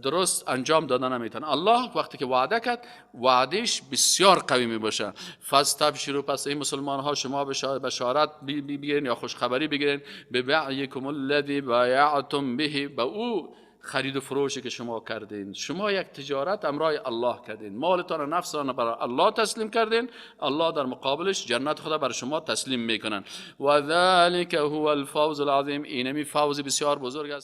درست انجام دادن نمیتونه. الله وقتی که وعده کرد وعدهش بسیار قوی می باشه. فاستبشروا، پس این مسلمان ها شما بشارت بگیرین یا خوشخبری بگیرین، ببیعکم الذی بایعتم به، به او خرید و فروشی که شما کردین. شما یک تجارت امرای الله کردین، مالتان و نفستان برای الله تسلیم کردین، الله در مقابلش جنت خدا برای شما تسلیم میکنن. و ذلک هو الفوز العظیم، اینمی فوز بسیار بزرگ است.